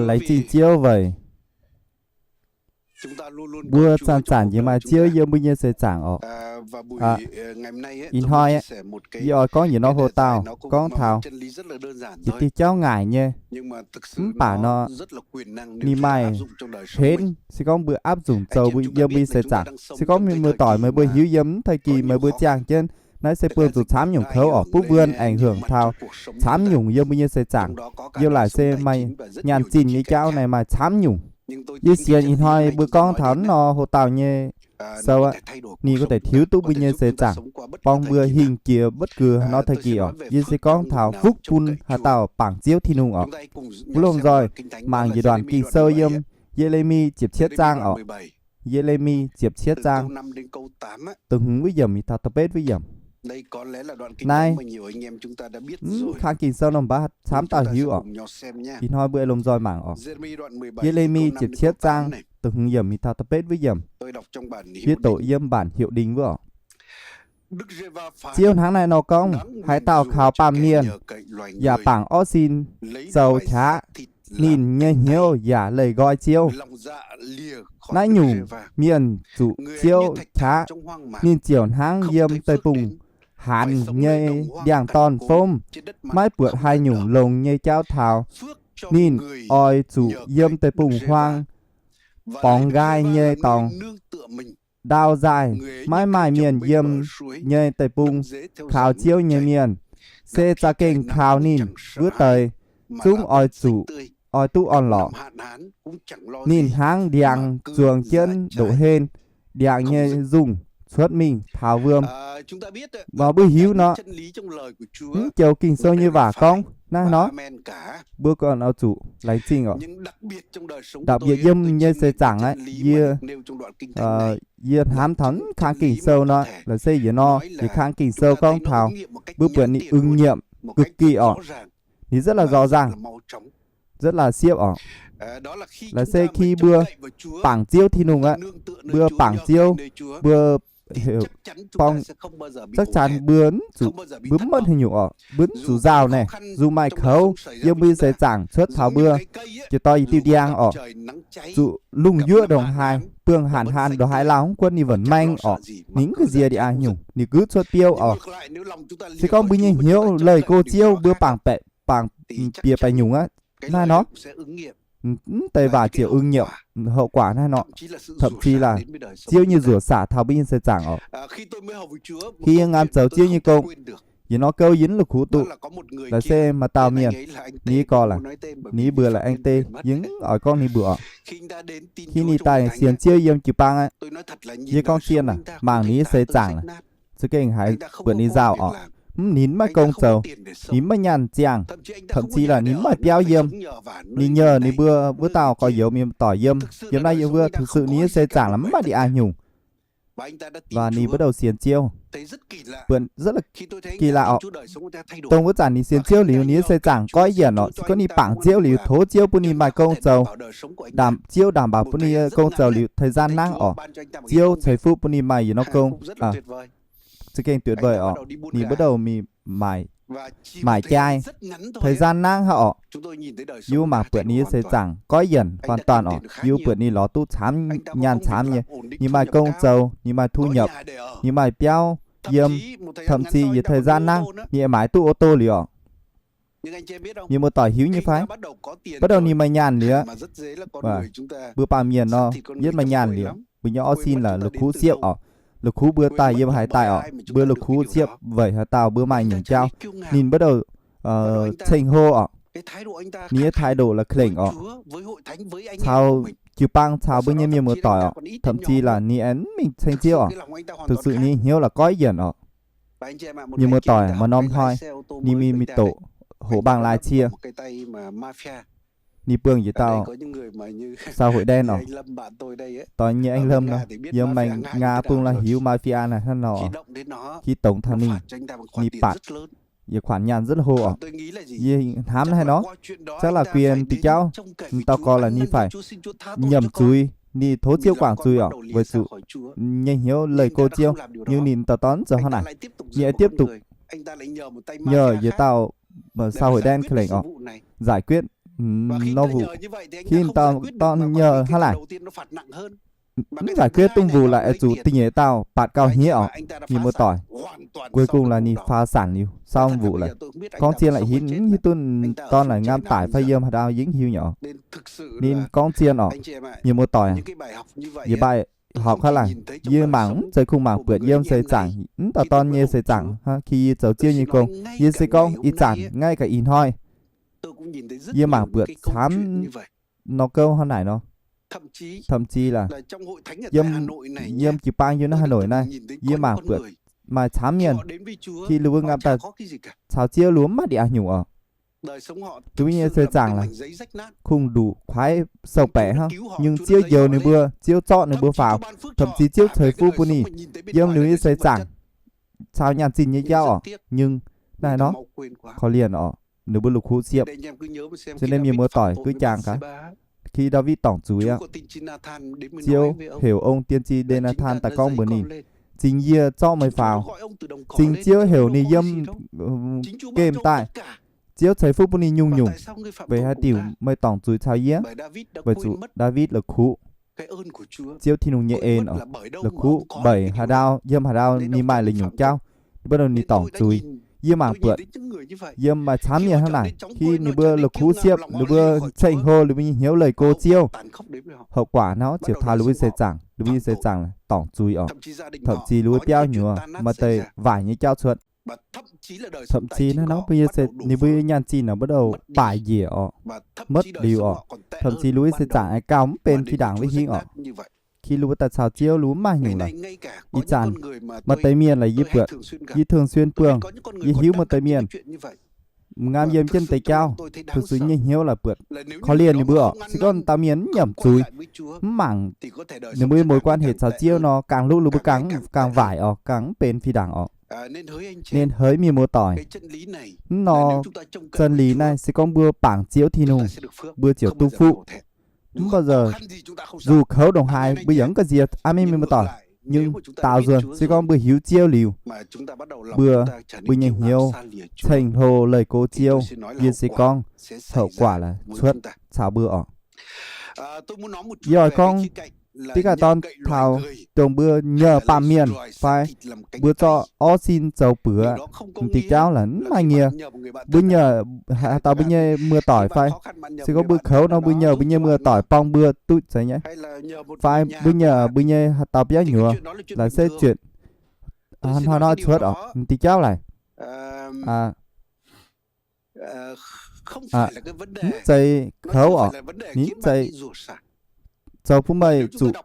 Laengz zingh Ziouv weic mbuo zanc-zanc yiem maaih Ziouv yiem mbuo nyei seix zaangc orqc. Ih hnoi yie oix gorngv yietc norm hoc-dauh gorngv taux yietc diuh jauv ngaaic nyei. Mv baac nor, ninh maaih henv se gorngv mbuo áp dụng zoux yiem mbuo nyei seix zaangc. Se gorngv mienh muoz-doic meih mbuo hiuv yiem mv taaih gih meih mbuo ziangh jienv, naaiv se buangh zuqc camv nyungc kouv orqc, butv wuon ảnh hưởng taux camv nyungc yiem mbuo nyei seix zaangc. Yiem laaic se maaih nyaanh zinh nyei jauv naaiv maaih camv nyungc. Yie sienx ih hnoi mbuo gorngv taux naaiv norm hoc-dauh nyei sou aqv, ninh gorngv deix tiuv duqv mbuo nyei seix zaangc, borng mbuo hingh jiex mbuo gux haaix norm taaih gih orqc. Yie se gorngv taux fuqv bun haaix dauh bangc Ziouv Tin-Hungh orqc. Mbuo lomh nzoih mangc njiec nduonx Ging-Sou yiem Ye^le^mi ziepc cietv zaang orqc. Ye^le^mi ziepc cietv zaang, da'hmz wuov yiemc mingh taux da'betv wuov yiemc. Naaiv, mv, kang Ging-Sou nor mv baac camv dauh hiuv orqc. Ih hnoi mbuo lomh nzoih mangc orqc. Ye^le^mi ziepc cietv zaang, da'hmz yiemc mingh taux da'betv wuov yiemc. Yie doqc yiem bản Hiệu Đính wuov orqc. Ziouv hnangv naaiv nor gorngv, haaix dauh kaux baamh mienh yaac bangc orv sin zoux qaqv, ninh nyei hnyouv yaac leih nqoi Ziouv. Naaiv nyungc mienh zuqc Ziouv qaqv, ninh ziouc hnangv yiem deic-bung haanz nyei ndiangx-dorn fomv, maiv buatc haaix nyungc longx nyei jauv taux. Ninh oix zuqc yiem deic-bung-huaang borngz nqaai nyei dorngx, ndau nzaaih, maiv maaih mienh yiem nyei deic-bung kaux Ziouv nyei mienh, se za'gengh kaux ninh wuov deix zungv oix zuqc, oix duqv orn-lorqc. Ninh hnangv ndiangx zuangx jienv ndoqc hlen, ndiangx nyei nzungh cuotv mingh taux wuom. Mbuo hiuv nor, mv joux Ging-Sou nyei waac gorngv naaiv nor, mbuo ganh oix zuqc laengz zingh orqc. Đặc biệt yiem nyei seix zaangc aqv, yie, yie hnamv taux kang Ging-Sou nor, laaix se yietc norm yietc kang Ging-Sou gorngv taux mbuo buatc ninh ứng nghiệm cực kỳ orqc. Ninh rất là rõ ràng, rất là siepv orqc. Laaix se khi mbuo bangc Ziouv Tin-Hungh aqv, mbuo bangc Ziouv, mbuo heuc borng chắc chắn mbuo mv zuqc, mbuo mv motv haaix nyungc orqc, mbuo mv zuqc nzauh naaic, dù maaih kouv yiem mbuo seix zaangc cuotv taux mbuo, jiex dorh yietc diuh ndiangx orqc, zuqc lungh yuoqv ndongc haaix, buangh hanc hanh ndongc haaix lauh mv gunv ninh wonc maeng orqc, ninh mv ga'nziex ndie-aa nyungc, ninh gux cuotv biouv orqc. Se gorngv mbuo nyei hnyouv leih go Ziouv, mbuo bangc baeqc, bangc bieqc baeqc nyungc aqv, naaiv nor, mv deix waac ziouc ứng nghiệm, hậu quả naaiv nor, thậm chí là Ziouv nyei nzuoqc saac taux mbuo nyei seix zaangc orqc. Khi yie ngaam zoux Ziouv nyei gong, yietc norm gouv yie mv la'kuqv duqv. Laaix se maaih dauh mienh, ninh gorngv laaix, ninh mbuox laaix aengx deix, yie mv oix gorngv ninh mbuox orqc. Khi ninh daaih sienx Ziouv yiem jiu-baang aqv, yie gorngv zien aac, mangc ninh nyei seix zaangc aac, za'gengh haiz buatc ninh nzauh orqc. Mv, ninh mv maaih gong zoux, ninh mv maaih nyaanh ziangh, thậm chí là ninh mv maaih biauv yiem. Ninh nyei ninh mbuo wuov dauh gorx-youz mienh muoz-doic yiem, yiem naaiv yiem wuov, thực sự ninh nyei seix zaangc laaix mv maaih ndie-aa nyungc. Và ninh bắt đầu sienx Ziouv. Buatc rất là kỳ lạ orqc. Dongh wuov zanc ninh sienx Ziouv liuz, ninh nyei seix zaangc goiv yienc orqc. Se gorngv ninh bangc Ziouv liuz, tov Ziouv bun ninh maaih gong zoux, Ziouv đảm bảo bun ninh gong zoux liuz, thời gian ngắn orqc, Ziouv ceix fuqv bun ninh maaih yietc norm gong, za'gengh tuyệt vời orqc. Ninh bắt đầu mingh mải, mải chai, thời gian ngắn haic orqc. Yie mbuo mangc buatc ninh nyei seix zaangc goiv yienc hoàn toàn orqc. Yie mbuo buatc ninh lorz duqv camv, nyaanh camv nyei. Ninh maaih gong zoux, ninh maaih thu nhập, ninh maaih biauv yiem, thậm chí yietc thời gian ngắn ninh yaac mải duqv ô tô liuz orqc. Mienh muoz-doic hiuv nyei fai? Bắt đầu ninh maaih nyaanh liuz, mbuo baamh mienh nor, yietv maaih nyaanh liuz, mbuo nyei orv sin la'kuqv siepv orqc. La'kuqv mbuo daaih yiem haaix daaih orqc, mbuo la'kuqv siepv weic haaix dauh mbuo maaih nyungc jauv. Ninh bắt đầu ceng hlo orqc. Ninh nyei thái độ là klengc orqc, caux jiu-baang caux mbuo nyei mienh muoz-doic orqc, thậm chí là ninh aengx mv mingh ceng Ziouv orqc. Thực sự ninh hnyouv la'goiv yienc orqc. Mienh muoz-doic, maaih norm hnoi ninh mingh mingh doqc hoqc mbaang lai cie. Ninh buangh yietc dauh xã hội đen orqc. Doix nyei anh Lâm nor, yiem maaih Nga bung la'hiuv mafia naaiv hnangv nor, ký tổng taux ninh, ninh bạt yietc khoản nyaanh rất là hô orqc. Yie hnamv naaiv nor, chắc là quyền diuh jauv, dauh gorx là ninh phải nhầm zuiz, ninh tov Ziouv guangc zuiz orqc, weic zuqc nyei hnyouv leih go Ziouv, nhưng ninh dauh dorn zoux hnangv naaic, ninh tiếp tục nhờ yietc dauh xã hội đen klengc orqc, giải quyết nor mv baac khi dauh dorn nyei hnangv naaic, mv giải quyết duqv mv baac laaix oix zuqc da'nyeic dauh baac gauh hniev orqc, mienh muoz-doic. Cuối cùng là ninh phá sản liuz, sau mv baac laaix gorngv zien laaix hiuv, hiuv duqv dorn laaix ngamv daic fai yiem haaix dauh yie mv hiuv nyei orqc. Ninh gorngv zien orqc, mienh muoz-doic, yie mbaih horpc kaav laangc, yie mangc mv zeiz kungx mangc buatc yiem seix zaangc, mv dauh dorn nyei seix zaangc, khi yie zoux Ziouv nyei gong, yie se gorngv ih zanc ngay cả ih hnoi yie mangc buatc camv nor gouv hnangv naaic nor. Thậm chí là yiem, yiem jiu-baang yiem naaiv Hà Nội naaiv, yie mangc buatc maaih camv mienh, khi ninh mbuo ngamv daaih caux Ziouv ninh mbuo mv maaih diuh a'nyungc orqc. Ninh mbuo nyei seix zaangc laaix kungx nduqc kuaaiv sou-baeqc hnangv, nhưng Ziouv njoux ninh mbuo, Ziouv zorqv ninh mbuo faaux, thậm chí Ziouv ceix fuqv bun ninh yiem ninh mbuo nyei seix zaangc caux nyaanh zinh nyei jauv orqc. Nhưng naaiv nor, korv-lienh orqc, ninh mbuo la'kuqv siepv. Cho nên mienh muoz-doic, gux jangx gaax, khi Ndaawitv dorngc zuiz aqv, Ziouv heuc ong tiên tri Ndathan daaih gorngv mbuox ninh, Cingx yie zorqv meih faaux. Cingx Ziouv heuc ninh yiem gemh daaih, Ziouv ceix fuqv bun ninh nyungc-nyungc. Weic haaix diuc meih dorngc zuiz caux yie? Weic zuqc Ndaawitv la'kuqv Ziouv Tin-Hungh nyei en, la'kuqv mbeix haaix ndau, yiem haaix ndau ninh maaih la'nyungc jauv, ninh mbuo ninh dorngc zuiz. Yie mangc buatc yiem maaih camv mienh hnangv naaic, khi ninh mbuo la'kuqv siepv, ninh mbuo ceng-hlo ninh mbuo nyei hnyouv leih go Ziouv, hậu quả nor ziouc taux ninh mbuo seix zaangc, ninh mbuo nyei seix zaangc dorngc zuiz orqc. Thậm chí ninh mbuo biauv nyuoz maaih deix waaic nyei jauv cuotv. Thậm chí naaiv nor mbuo nyei, ninh mbuo nyei nyaanh zinh nor bắt đầu bại liệt orqc, mất liu orqc. Thậm chí ninh mbuo seix zaangc aengx gauh mv benx fih ndaangc wuov hingv orqc. Khi ninh mbuo daaih caux Ziouv ninh mbuo mv maaih nyungc lorqc. Ih zanc maaih deix mienh laaix yie buatc, yie thường xuyên buangh, yie hiuv maaih deix mienh ngamv yiem jienv deix jauv, thực sự nyei hnyouv laaix buatc korv-lienh ninh mbuo orqc. Se gorngv dauh mienh mv nyiemc zuiz, mv mangc ninh mbuo mối quan hệ caux Ziouv nor, gangh luqv ninh mbuo gangh, gangh waaic orqc, gangh mv benx fih ndaangc orqc. Nên hỡi mienh muoz-doic, mv nor, chân lý naaiv se gorngv mbuo bangc Ziouv Tin-Hungh, mbuo ziouc duqv fuqv. Mv bao giờ, dù kouv ndongc haaix mbuo yaac mv ga'nziex, aa, mienh muoz-doic. Nhưng daaux nzuonx se gorngv mbuo hiuv Ziouv liuz, mbuo, mbuo nyei hnyouv ceng-hlo leih go Ziouv, yie se gorngv hậu quả laaix cuotv caux mbuo orqc. Yie oix gorngv diqv gaax dorn taux dongh mbuo nyei baamh mienh fai mbuo zorqv orv sin zoux buoz, m'diuh jauv laaix mv maaih nyiemc. Mbuo nyei, haaix dauh mbuo nyei muoz-doic fai se gorngv mbuo kouv nor mbuo nyei, mbuo nyei muoz-doic borng mbuo duqv zeiz nyei. Fai mbuo nyei, mbuo nyei haaix dauh biauv nyuoz laaix se zuotc hnoi-hnoi cuotv orqc, m'diuh jauv laaix mv zeiz kouv orqc, ninh mv zeiz zoux bun meih zuqc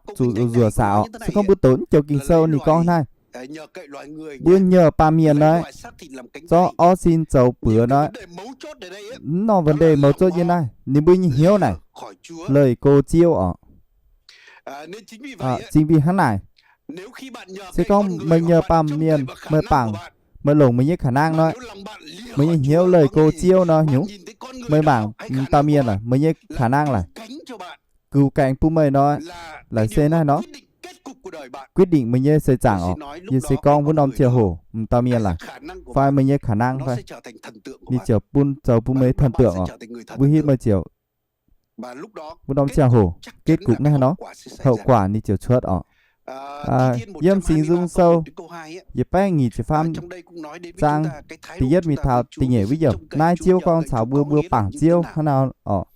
nzuoqc saac orqc. Se gorngv mbuo doqc mv joux Ging-Sou ninh gorngv naaiv, mbuo nyei baamh mienh naaiv, zorqv orv sin zoux buoz naaiv, mv nor vấn đề mâu chốt yie naaiv, ninh mbuo nyei hnyouv naaic leih go Ziouv orqc. Chính vì hnangv naaic, se gorngv meih nyei baamh mienh, meih bangc, meih longc meih nyei khả năng nor, meih nyei hnyouv leih go Ziouv nor nyungc, meih mangc m'dauh mienh laaix, meih nyei khả năng laaix, gux gaengx bun meih nor, laaix se naaiv nor quyết định meih nyei seix zaangc orqc. Yie se gorngv wuov norm ziangh hoc m'dauh mienh laaix, fai meih nyei khả năng fai, ninh ziouc bun, zoux bun meih thần tượng orqc. Wuov hitv meih ziouc, wuov norm ziangh hoc kết cục naaiv nor, hậu quả ninh ziouc cuotv orqc. Yiem Singx Nzung Sou yietc baeqv nyic ziepc faam zaang da'yietv mingh taux da'nyeic wuov yiemc, naaiv Ziouv gorngv caux mbuo, mbuo bangc Ziouv hnangv nor orqc.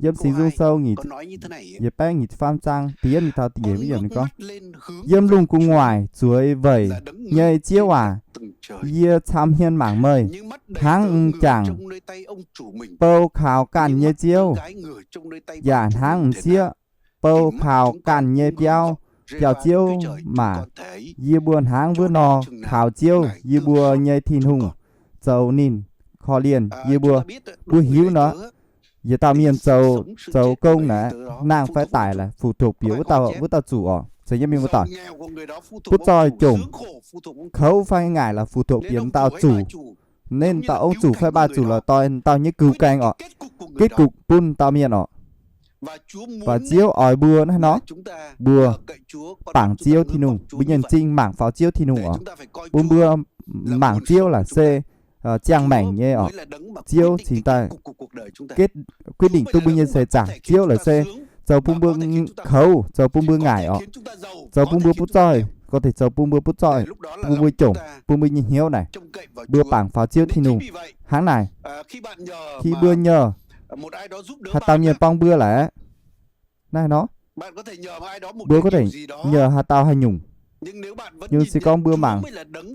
Yiem Singx Nzung Sou nyic, yietc baeqv nyic ziepc faam zaang da'yietv mingh taux da'nyeic wuov yiemc ninh gorngv, Yiem lungh gu'nguaaic zueiz weic nyei Ziouv aac, yie cam hmien mangc meih, hnangv m'jangc bou kaux ganh nyei ziouv, yaac hnangv m'sieqv bou kaux ganh nyei biauv, biauv-ziouv maah! Yie mbuo hnangv wuov nor kaux Ziouv, yie mbuo nyei Tin-Hungh, zoux ninh korv-lienh yie mbuo. Mbuo hiuv nor, yietc dauh mienh zoux, zoux gong naaic, nangh fai daic laaix, phủ thuộc bieqc wuov dauh, wuov dauh zuqc orqc. Caux yiem mienh muoz-doic, butv zoih jomc, kouv fai ngaaic laaix, phủ thuộc bieqc dauh zuqc. Nên dauh ong zuqc fai baaih zuqc lorqc, doix dauh nyei gux gaengh orqc. Kết cục bun dauh mienh orqc. Và Ziouv oix mbuo naaiv nor, mbuo bangc Ziouv Tin-Hungh, mbuo nyei m'zing mangc faaux Ziouv Tin-Hungh orqc. Bun mbuo mangc Ziouv laaix se ziangh maengc nyei orqc. Ziouv cingx daaih quyết định duqv mbuo nyei seix zaangc. Ziouv laaix se zoux bun mbuo koux, zoux bun mbuo ngaaic orqc, zoux bun mbuo butv zoih, gorngv deix zoux bun mbuo butv zoih, bun mbuo jomc, bun mbuo nyei hnyouv naaic, mbuo bangc faaux Ziouv Tin-Hungh. Hnangv naaic, khi mbuo nyei haaix dauh mienh borng mbuo laaix, naaiv nor, mbuo có thể nhờ haaix dauh haaix nyungc, nhưng se gorngv mbuo mangc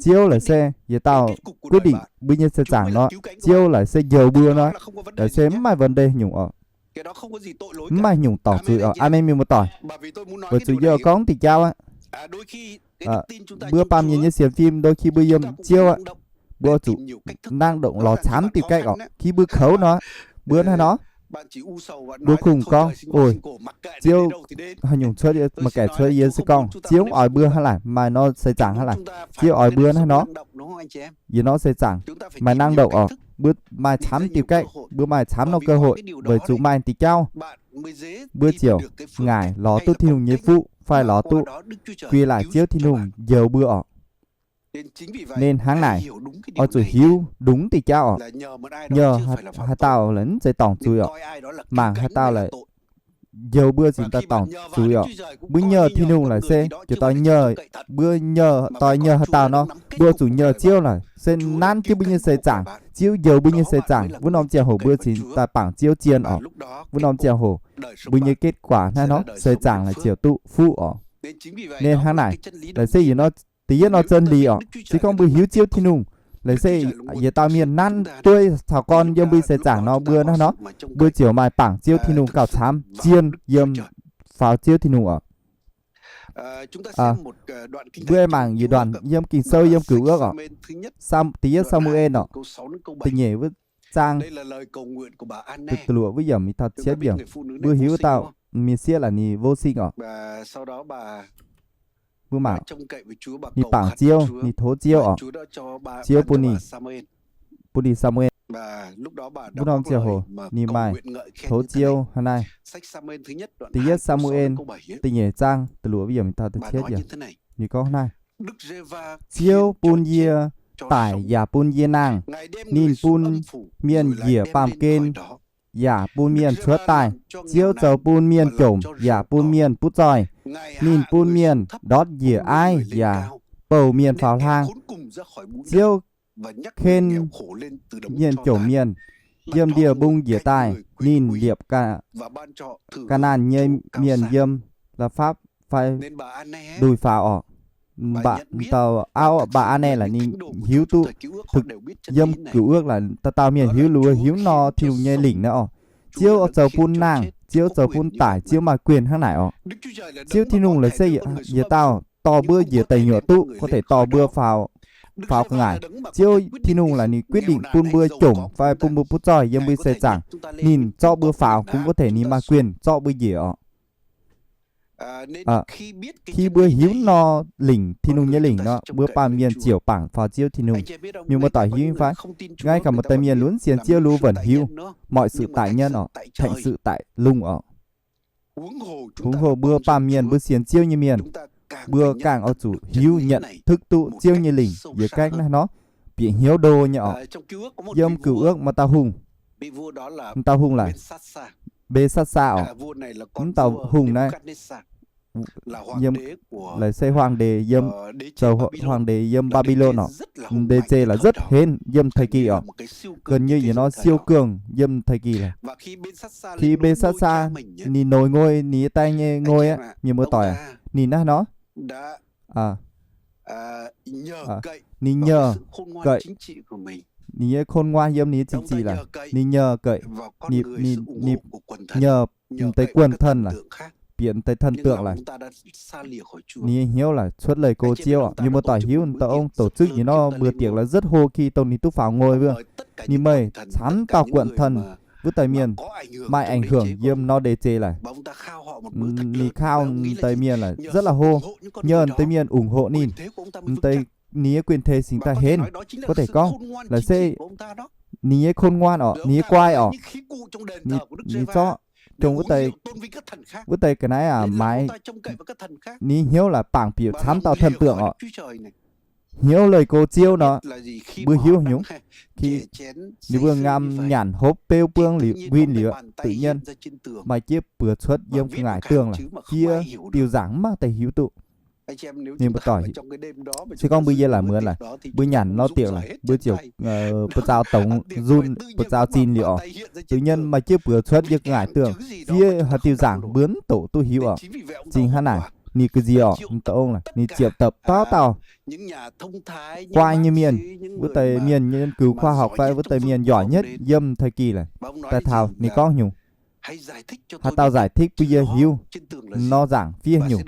Ziouv laaix se yietc dauh quyết định mbuo nyei seix zaangc nor, Ziouv laaix se njoux mbuo nor, laaix se mv maaih vấn đề nyungc orqc. Mv maaih nyungc dorngc zuiz orqc. Aamen, mienh muoz-doic. Weic zuqc yie gorngv diuh jauv aqv, mbuo baamh mienh nyei sienx fim đôi khi mbuo yiem Ziouv aqv, mbuo zuqc năng động lorz camv diuh cách orqc. Khi mbuo koux nor, mbuo naaiv nor, mbuo kungx gorngv, ôi, Ziouv haaix nyungc cuotv, mangc gaax cuotv yie se gorngv Ziouv oix mbuo hnangv naaic, maaih nor seix zaangc hnangv naaic, Ziouv oix mbuo naaiv nor, yie nor seix zaangc, maaih năng động orqc. Mbuo maaih camv diuh cách, mbuo maaih camv nor cơ hội, weic zuqc maaih diuh jauv, mbuo ziouc ngaaic lorz duqv Tin-Hungh nyei fuqv fai lorz duqv quay lại Ziouv Tin-Hungh njoux mbuo orqc. Nên hnangv naaic, oix zuqc hiuv đúng diuh jauv orqc. Nhờ haaix dauh laaix mv zeiz dorngc zuiz orqc. Mangc haaix dauh laaix njoux mbuo cingx daaih dorngc zuiz orqc. Mbuo nhờ Tin-Hungh laaix se ziouc doix nhờ, mbuo nhờ doix nhờ haaix dauh nor, mbuo zuqc nhờ Ziouv laaix se nanv jienv mbuo nyei seix zaangc, Ziouv njoux mbuo nyei seix zaangc. Wuov norm ziangh hoc mbuo cingx daaih bangc Ziouv zien orqc. Wuov norm ziangh hoc mbuo nyei kết quả naaiv nor, seix zaangc laaix ziouc duqv fuqv orqc. Nên hnangv naaic, laaix se yie nor, da'yietv nor 真理 orqc. Se gorngv mbuo hiuv Ziouv Tin-Hungh, laaix se yietc dauh mienh nanv dueiv caux gorn yiem mbuo seix zaangc nor, mbuo naaiv nor, mbuo ziouc maaih bangc Ziouv Tin-Hungh gauh camv zien yiem faaux Ziouv Tin-Hungh orqc. Mbuo mangc yietc đoạn yiem Ging-Sou yiem Cựu Ước orqc. Da'yietv Saa^mu^en orqc, da'nyeic wuov zaang, da'luoqc wuov yiemc mingh taux cietv yiemc. Mbuo hiuv dauh mienh sieqv laaix ninh vô sinh orqc. Mbuo mangc, ninh bangc Ziouv, ninh tov Ziouv orqc. Ziouv bun ninh, bun ninh Saa^mu^en. Wuov norm ziangh hoc ninh maaih tov Ziouv hnangv naaiv. Da'yietv Saa^mu^en da'nyeic zaang da'luoqc yiemc taux da'cietv yiemc, ninh gorngv naaiv: Ziouv bun yie daic yaac bun yie nangh. Ninh bun mienh njiec baamh gen yaac bun mienh cuotv daaih. Ziouv zoux bun mienh jomc yaac bun mienh butv zoih. Ninh bun mienh ndortv njiec aiv yaac bouh mienh faaux hlang. Ziouv ken mienh jomc mienh yiem ndie-mbung njiec daaih. Ninh liepc Ka^naa^an nyei mienh yiem la'fapv fai ndui faaux orqc. Mbaa, dauh auv Mbaa^aa^ne laaix ninh hiuv duqv thực, yiem Cựu Ước laaix dauh dauh mienh hiuv, ninh mbuo hiuv nor Tin-Hungh nyei lingc naaiv orqc. Ziouv zoux bun nangh, Ziouv zoux bun daic, Ziouv maaih quyền hnangv naaic orqc. Ziouv Tin-Hungh laaix se yietc dauh dorh mbuo njiec deic nyuoqc duqv, có thể dorh mbuo faaux, faaux ga'ngaaic. Ziouv Tin-Hungh laaix ninh quyết định bun mbuo jomc fai bun mbuo butv zoih yiem mbuo seix zaangc. Ninh zorqv mbuo faaux cũng có thể ninh maaih quyền zorqv mbuo njiec orqc. Khi mbuo hiuv nor lingc, Tin-Hungh nyei lingc nor, mbuo baamh mienh ziouc bangc faaux Ziouv Tin-Hungh. Mienh muoz-doic hiuv nyei fai? Ngay cả một tay miền muốn siêng Ziouv lu vẫn hiu, mọi sự tại nhân orqc, thành sự tại lùng orqc. Huống hồ mbuo baamh mienh, mbuo siêng Ziouv nyei mienh, mbuo ganh oix zuqc hiuv nhận thức duqv Ziouv nyei lingc yietc cách naaiv nor, bieqc hnyouv ndo nyei orqc. Yiem Cựu Ước maaih dauh hungh, dauh hungh laaix Bê-sat-saa orqc. Mv dauh hungh naaiv yiem, laaix se hoàng đế yiem, zoux hoàng đế yiem Ba^bi^lon orqc. Ndeic zei laaix rất hên yiem thời kỳ orqc. Gần như yiem nor siêu cường yiem thời kỳ laaix. Khi Bê-sat-saa ninh nối ngôi, ninh nyei die nyei ngôi aqv, mienh muoz-doic, ninh naaiv nor, ninh nhờ cậy, ninh nyei khôn ngoan yiem ninh nyei chính trị laaix, ninh nhờ cậy, ninh, ninh nhờ m'deix quần thần laaix, bieqc m'deix thần tượng laaix. Ninh nyei hnyouv laaix cuotv leix go Ziouv orqc. Mienh muoz-doic hiuv, m'daaih ong tổ chức nyei nor mbuo diex laaix rất hô khi dongh ninh duqv faaux ngôi wuov. Ninh meih camv dauh quần thần, wuov deix mienh maaih ảnh hưởng yiem nor ndeic zei laaix. Ninh khao m'deix mienh laaix rất là hô, nhờ m'deix mienh ủng hộ ninh, m'deix ninh nyei quyền thế cingx daaih henv. Có thể gorngv laaix se ninh nyei khôn ngoan orqc, ninh nyei 官 orqc, ninh zorqv dongh wuov deix, wuov deix ga'naaiv aqv maaiz ninh hnyouv laaix bangc bieqc camv dauh thần tượng orqc. Hnyouv leih go ziouv nor, mbuo hiuv nyungc, ninh mbuo ngam nyanc hopv beuv buangv liuz, nquin liuz, tự nhiên maaih jieqv buoz cuotv yiem gu'nguaaic dungh laic, fiev diuh nzaangc mv maaih deix hiuv duqv. Mienh muoz-doic, se gorngv mbuo yie laaic muonz laic, mbuo nyanc nor diuc laic, mbuo ziouc buoz zaux dongz nzunh, buoz zaux zinh liuz oc, tự nhiên maaih jieqv buoz cuotv yiem gu'nguaaic dungh, fiev haaix diuh nzaangc mbuo mv doqc duqv hiuv oc. Zingh hnangv naaic, ninh ga'nziex oc, m'daaih ong laic, ninh ziepc dapc dauh dauh guai nyei mienh, wuov deix mienh nghiên cứu khoa học fai wuov deix mienh giỏi nhất yiem thời kỳ laic, daaih taux ninh gorngv nyungc, haaix dauh giải thích bun yie hiuv nor nzaangc fiev nyungc,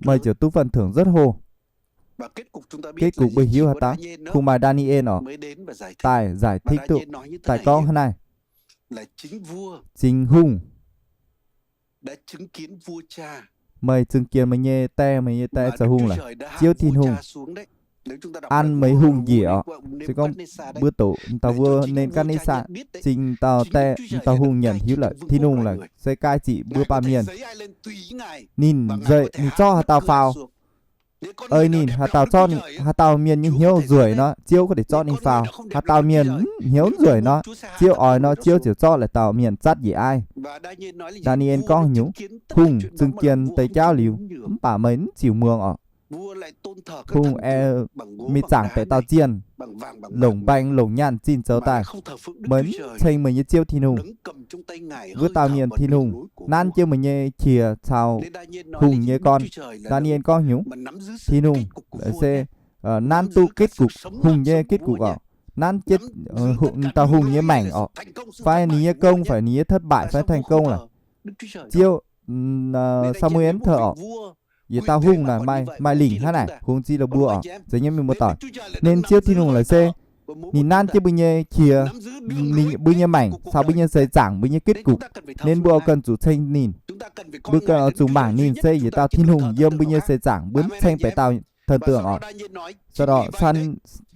meih ziouc duqv phần thưởng rất hô. Kết cục mbuo hiuv haaix dauh? Kungx maaih Đa-ni-ên oc, daaih giải thích duqv, daaih gorngv hnangv naaiv, Chính hungh, meih chứng kiến meih nyei die, meih nyei die zoux hungh laic, Ziouv Tin-Hungh an meih hungh njiec oc. Se gorngv mbuo doqc dauh wuov Nebukatnetsar, zingh dauh die, dauh hungh nyanc hiuv laic, Tin-Hungh laic se gaih ziqc mbuo baamh mienh. Ninh, ninh zorqv haaix dauh faaux, ei ninh haaix dauh zorqv ninh, haaix dauh mienh nyei hnyouv nzueic nor, Ziouv gauh deix zorqv ninh faaux. Haaix dauh mienh hnyouv nzueic nor, Ziouv oix nor, Ziouv ziouc zorqv laaix dauh mienh zatv njiec aiv. Đa-ni-ên gorngv nyungc, hungh chứng kiến deix jauv liuz, mv baac meih mv ziux muangx oc. Hungh aengx mingh zaangc baeqc dauh zienh, longc mbaeng longc nyaanh zinh zoux daaih, meih mv ceng meih nyei Ziouv Tin-Hungh. Wuov dauh mienh Tin-Hungh nanv jienv meih nyei qiex caux hungh nyei gorn. Đa-ni-ên gorngv nyungc, Tin-Hungh se nanv duqv kết cục, hungh nyei kết cục oc, nanv jienv dauh hungh nyei maengc oc, fai ninh nyei công, fai ninh nyei thất bại, fai thành công laic. Ziouv, Saa^mu^en taux oc, yietc dauh hungh naaic maaih lingc hnangv naaic, hungh zinh la'buo oc, zeiz nyei mienh muoz-doic. Nên Ziouv Tin-Hungh laic se ninh nanv jienv mbuo nyei qiex, mbuo nyei maengc caux mbuo nyei seix zaangc, mbuo nyei kết cục. Nên mbuo oix ganh zuqc ceng ninh. Mbuo ganh oix zuqc mangc ninh se yietc dauh Tin-Hungh yiem mbuo nyei seix zaangc, mbuo mv ceng baeqc dauh thần tượng oc. Sau đỏ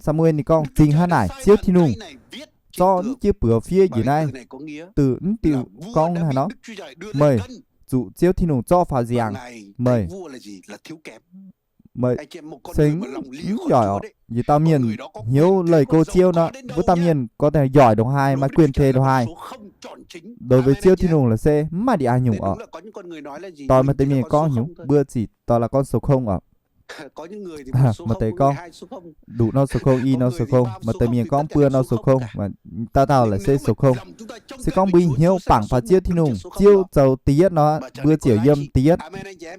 Saa^mu^en ninh gorngv, zingh hnangv naaic, Ziouv Tin-Hungh zorqv mv jieqv buoz fiev njiec naaiv, duqv mv diuh gorngv haaix nor, meih zuqc Ziouv Tin-Hungh zorqv faaux nziangx, meih, meih se mv yoic oc. Yietc dauh mienh hnyouv leih go Ziouv nor, wuov dauh mienh có thể giỏi ndongc haaix, maaih quyền thế ndongc haaix, đối với Ziouv Tin-Hungh laic se mv maaih ndie haaix nyungc oc. Doix maaih deix mienh gorngv nyungc, mbuo zic doix la'gorngv số không oc. Maaih deix gorngv đủ nor số không, i nor số không, maaih deix mienh gorngv buo nor số không, dauh dauh laic se số không. Se gorngv mbuo hnyouv bangc faaux Ziouv Tin-Hungh, Ziouv zoux da'yietv nor, mbuo ziouc yiem da'yietv,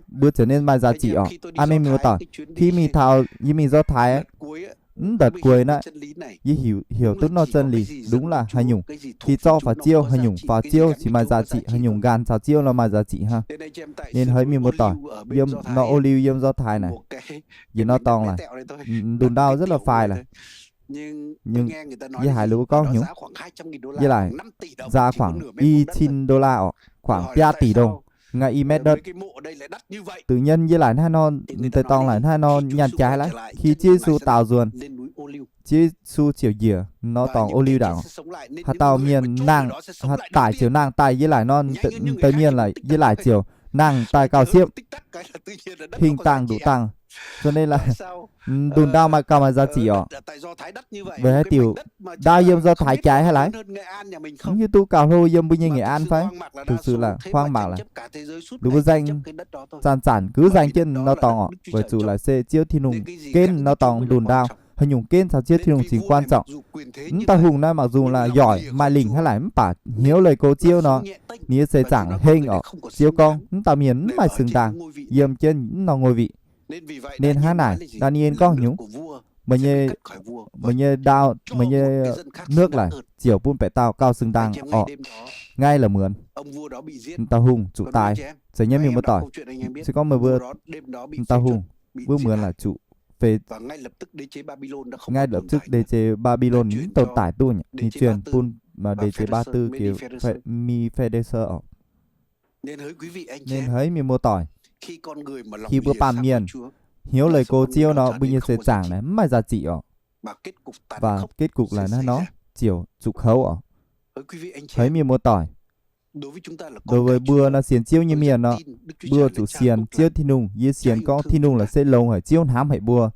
mbuo ziouc nên maaih giá trị oc. Aa men mienh muoz-doic, khi mingh taux yie mingh Do Thái, mv đợt cuối naaiv, yie heuc duqv nor chân lý đúng là haaix nyungc, khi zorqv faaux Ziouv, haaix nyungc faaux Ziouv cingx maaih giá trị, haaix nyungc nqan caux Ziouv nor maaih giá trị hnangv. Nên haiz mienh muoz-doic, yiem nor ô liu yiem Do Thái naaic, yie nor dorngx laic, ndunh ndau rất là faix laic. Nhưng yie haiz ninh mbuo gorngv nyungc, yie laaic giá khoảng i cin đô la oc, khoảng ba tỷ đồng, ngăn i mét đất. Tự nhiên yie laaic hnangv nor, deix dorngx laaic hnangv nor nyaanh jaaix laiv. Khi Ziouv Yesu taux nzuonx, Ziouv Yesu ziouc njiec nor dorngx ô liu ndaangc, haaix dauh mienh nangh, daic ziouc nangh daaih yie laaic nor, deix mienh laaic yie laaic ziouc nangh daaih gauh siepv, hingh dangh nduqc dangh. Cho nên là ndunh ndau maaih gauh maaih giá trị oc. Weic haaix diuc ndau yiem Do Thái jaaix haic laiv, mv hiuv duqv gauh hlo yiem mbuo nyei Nghệ An fai. Thực sự là hoang mạc laic. Ninh mbuo nzaeng, zanc-zanc gux nzaeng jienv nor dorngx oc, weic zuqc laaix se Ziouv Tin-Hungh genv nor dorngx ndunh ndau, haaix nyungc genv caux Ziouv Tin-Hungh cingx quan trọng. Mv dauh hungh naaiv mặc dù là giỏi, maaih lingc hnangv laic mv baac hnyouv leih go Ziouv nor, ninh nyei seix zaangc heng oc. Ziouv gorngv mv dauh mienh mv maaih xứng đáng yiem jienv mv norm ngôi vị. Nên hnangv naaic, Đa-ni-ên gorngv nyungc, meih nyei, meih nyei đao, meih nyei nước laic ziouc bun baeqc dauh gauh xứng đáng oc. Ngay lả muonz, dauh hungh zuqc daix, zeiz nyei mienh muoz-doic. Se gorngv meih mbuo, dauh hungh, wuov muonz laic zuqc, ngay lập tức đế chế Babylon mv tồn tại duqv, ninh truyền bun đế chế Ba Tư, Medo-Phe-, Mi-Phe-đê-sơ oc. Nên hỡi mienh muoz-doic, khi mbuo baamh mienh hnyouv leih go Ziouv nor, mbuo nyei seix zaangc naaic mv maaih giá trị oc. Và kết cục là hnangv nor, ziouc zuqc kouv oc. Hỡi mienh muoz-doic, Đối với mbuo nor sienx Ziouv nyei mienh nor, mbuo zuqc sienx Ziouv Tin-Hungh. Yie sienx gorngv Tin-Hungh la'sic longx haic, Ziouv hnamv haic mbuo.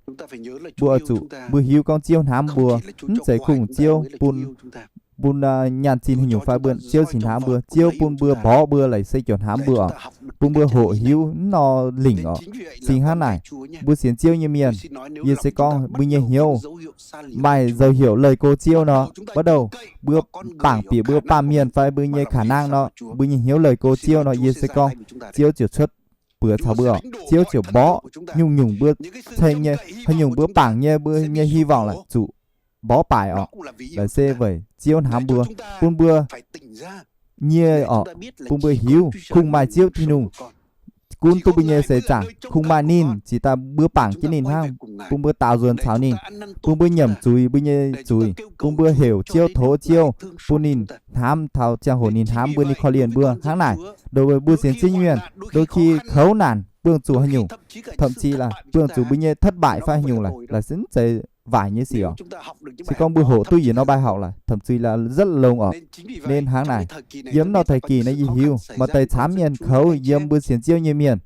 Mbuo oix zuqc mbuo hiuv gorngv Ziouv hnamv mbuo, mv zeiz kungx Ziouv bun, bun nyaanh zinh haaix nyungc fai mbuo, Ziouv cingx hnamv mbuo. Ziouv bun mbuo mborqv mbuo la'sic ziouc hnamv mbuo oc, bun mbuo hoqc hiuv mv nor lingc oc. Cingx hnangv naaic, mbuo sienx Ziouv nyei mienh, yie se gorngv mbuo nyei hnyouv maaih dấu hiệu leih go Ziouv nor, bắt đầu mbuo bangc bieqc mbuo baamh mienh fai mbuo nyei khả năng nor, mbuo nyei hnyouv leih go Ziouv nor, yie se gorngv Ziouv ziouc cuotv buoz caux mbuo oc. Ziouv ziouc mborqv nyungc-nyungc mbuo ceng nyei, haaix nyungc mbuo bangc nyei, mbuo nyei hy vọng la'zuqc mborqv baaic oc. La'sic weic Ziouv hnamv mbuo, bun mbuo nyie oc, bun mbuo hiuv kungx maaih Ziouv Tin-Hungh gunv duqv mbuo nyei seix zaangc, kungx maaih ninh ziouc daaih mbuo bangc jienv ninh hnangv, bun mbuo daaux nzuonx caux ninh, bun mbuo nyiemc zuiz mbuo nyei zuiz, bun mbuo heuc Ziouv, tov Ziouv bun ninh hnamv taux ziangh hoc ninh hnamv mbuo, ninh korv-lienh mbuo hnangv naaic. Đối với mbuo sienx Ziouv nyei mienh, đôi khi kouv naanc buangh zuqc haaix nyungc, thậm chí là buangh zuqc mbuo nyei thất bại fai haaix nyungc la'sic, mv zeiz waaic nyei sic oc. Se gorngv mbuo hoqc duqv yietc norm bài học la'sic, thậm chí là rất lông oc. Nên hnangv naaic, yiem norm thời kỳ naaiv yie hiuv maaih deix camv mienh kouv yiem mbuo sienx Ziouv nyei mienh,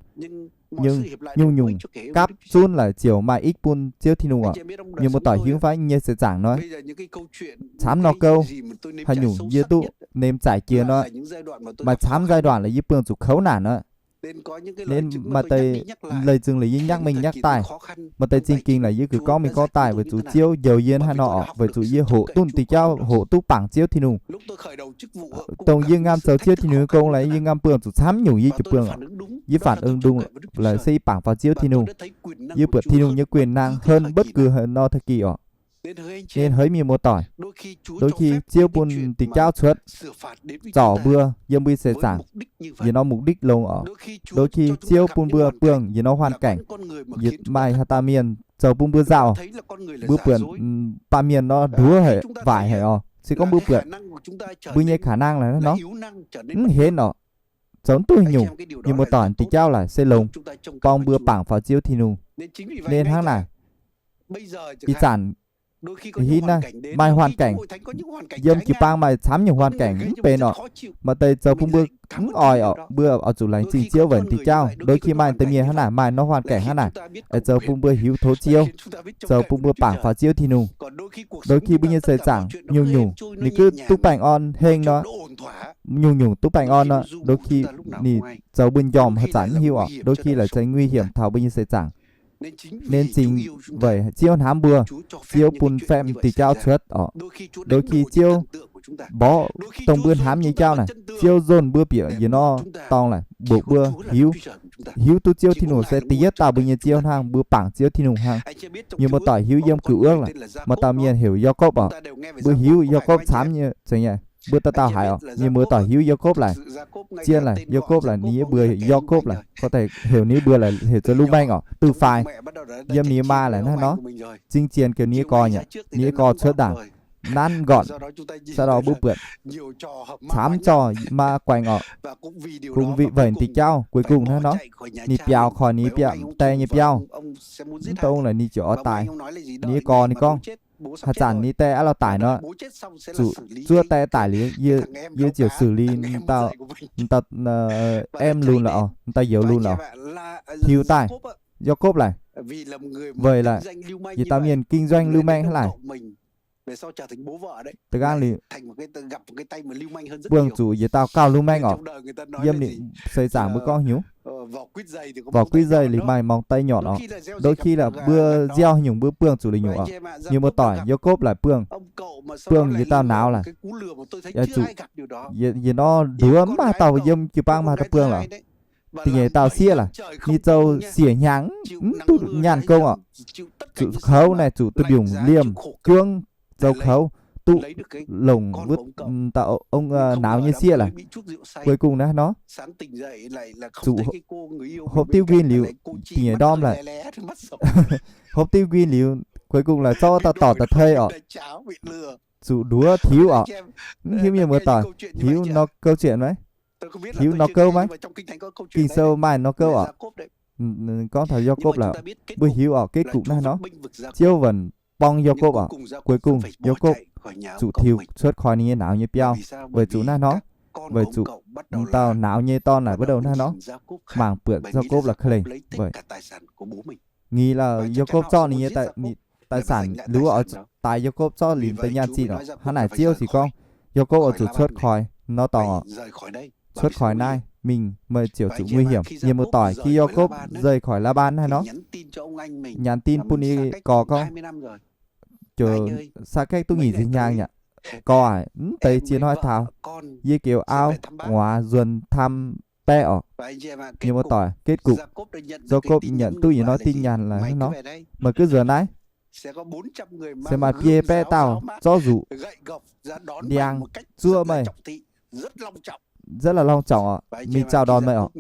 nhưng nyungc-nyungc gapv zunv la'ziouc maaih ích bun Ziouv Tin-Hungh oc. Mienh muoz-doic hiuv fai nyei seix zaangc nor, camv nor gouv, haaix nyungc yie duqv nêm zaaic jiex nor, maaih camv giai đoạn la'yie buangh zuqc kouv naanc nor. Nên maaih deix leih zingh la'yie nhắc mingh nhắc daaih, maaih deix zingh ging la'yie gorngv mingh gorngv daaih weic zuqc Ziouv njoux yie hnangv nor oc, weic zuqc yie hoqc duqv diuh jauv, hoqc duqv bangc Ziouv Tin-Hungh. Dongh yie ngamv zoux Ziouv Tin-Hungh nyei gong la'yie ngamv buangh zuqc camv nyungc yie ziouc buangh, yie phản ứng đúng la'sic bangc faaux Ziouv Tin-Hungh. Yie buatc Tin-Hungh nyei quyền năng hơn bất cứ haaix norm thời kỳ oc. Nên hỡi mienh muoz-doic, đôi khi Ziouv bun diuh jauv cuotv zorc mbuo yiem mbuo seix zaangc yietc norm mục đích longx oc. Đôi khi Ziouv bun mbuo buangh yietc norm hoàn cảnh, yietc maaih haaix dauh mienh zoux bun mbuo nzauh, mbuo buatc baamh mienh nor nduov haic, waaic haic oc. Se gorngv mbuo buatc mbuo nyei khả năng la'hnangv nor, mv henv oc, zoux mv duqv haaix nyungc, mienh muoz-doic, diuh jauv la'sic longx, borng mbuo bangc faaux Ziouv Tin-Hungh. Nên hnangv naaic, ih zanc hitv naaiv maaih hoàn cảnh, yiem jiu-baang maaih camv nyungc hoàn cảnh mv benx oc. Maaih deix zoux bun mbuo mv oix oc, mbuo oix zuqc laengz zingh Ziouv weic diuh jauv. Đôi khi maaih deix mienh hnangv naaic, maaih norm hoàn cảnh hnangv naaic, aengx zoux bun mbuo hiuv tov Ziouv, zoux bun mbuo bangc faaux Ziouv Tin-Hungh. Đôi khi mbuo nyei seix zaangc nyungc-nyungc ninh gouv duqv baengh orn heng nor, nyungc-nyungc duqv baengh orn nor, đôi khi ninh zoux mbuo njormh haaix zanc mv hiuv oc. Đôi khi la'zengc nguy hiểm taux mbuo nyei seix zaangc. Nên chính weic Ziouv hnamv mbuo, Ziouv bun phép diuh jauv cuotv oc. Đôi khi Ziouv mborqv dongh mbuo hnamv nyei jauv naaic, Ziouv nzunc mbuo bieqc yietc norm dorngx la'buoqc mbuo hiuv, hiuv duqv Ziouv Tin-Hungh se da'yietv dauh mbuo nyei Ziouv hnangv, mbuo bangc Ziouv Tin-Hungh hnangv. Mienh muoz-doic hiuv yiem Cựu Ước la'maah, maaih dauh mienh heuc Yaakopv oc. Mbuo hiuv Yaakopv camv nyei zengc nyei, mbuo dauh dauh haiz oc. Mienh muoz-doic hiuv Yaakopv la'zien la'Yaakopv la'nyeic mbuo Yaakopv la'gorx deix heuc ninh mbuo la'heuc zoux Lu Mengh oc, tự phải. Yiem ninh maa la'hnangv nor, zingh zienh gengh ninh nyei gorx nyei, ninh nyei gorx cuotv ndaangc, ngắn gọn. Sau đó mbuo buatc camv zorqv maa guaengx oc, kungx weic diuh jauv, cuối cùng hnangv nor ninh biaux khỏi ninh die nyei biauv. Mv dongh la'ninh ziouc oix daic. Ninh nyei gorx ninh gorngv, haaix zanc ninh die aav lorz daic nor, zuqc zuov die daic liuz, yie ziouc xử lý dauh, dauh em lunx la'oc, dauh youz lunx la'oc, hiuv daaih Yaakopv la'maah. Weic la'yietc dauh mienh kinh doanh Lu Mengh hnangv naaic, da'gang liuz buangh zuqc yietc dauh gauh Lu Mengh oc. Yiem ninh seix zaangc mbuo gorngv hnyouv, vỏ quýt dày thì maaih móng tay nhọn oc. Đôi khi la'mbuo nziaaux haaix nyungc mbuo buangh zuqc la'nyungc oc. Mienh muoz-doic, Yaakopv la'buangh, buangh yietc dauh nauz la'zuqc yietc norm nduov mv maaih dauh yiem jiu-baang maaih dauh buangh la'oc. Da'nyeic dauh sieqv la'ninh zoux siec hnyangx, mv duqv nyaanh gong oc. Zuqc kouv naaic, zuqc duih mbiungc liemh juangv, zoux kouv, duqv longc wuov dauh ong nauz nyei sieqv la'maah, cuối cùng hnangv nor, zuqc hopv diuv nquin liuz, da'nyeic ndorm la'hopv diuv nquin liuz, cuối cùng la'zorv dauh dorc daaih tei oc. Zuqc nduov tiux oc. Mv hiuv mienh muoz-doic hiuv nor câu chuyện maiv? Hiuv nor gouv maiv? Ging-Sou maaih nor gouv oc. Gorngv taux Yaakopv la'maah, mbuo hiuv oc, kết cục hnangv nor, Ziouv wonc borng Yaakopv oc. Cuối cùng Yaakopv zuqc tiux cuotv khỏi ninh nyei nauz nyei biauv weic zuqc hnangv nor. Weic zuqc dauh nauz nyei dorn naaic bắt đầu hnangv nor mangc buatc Yaakopv la'kuqv lengh. Weic ngix laaix Yaakopv zorqv ninh nyei tài sản, liuz oix daix Yaakopv zorqv liuz deix nyaanh zinh oc. Hnangv naaic Ziouv ziouc gorngv, Yaakopv oix zuqc cuotv khỏi nor dorngx oc. Cuotv khỏi naaiv mingh meih ziouc zuqc nguy hiểm. Mienh muoz-doic, khi Yaakopv rời khỏi Laa^mbaan haaix nor, nhắn tin bun ninh gorx gorngv, ziouc xa cách duqv nyic nzig hnyangx aqv. Gorx aac, mv deix ziex hnoi taux, yie geux auv, nguaaz, nzuonx thăm baeqv oc. Mienh muoz-doic, kết cục Yaakopv nhận duqv yietc norm tin nhắn laaix hnangv nor, meih gux nzuonx naaiv, se maaih biei baeqv dauh zorqv nzuqc ndiangx zuov meih, rất là long trọng oc, mingh zaux ndorn meih oc.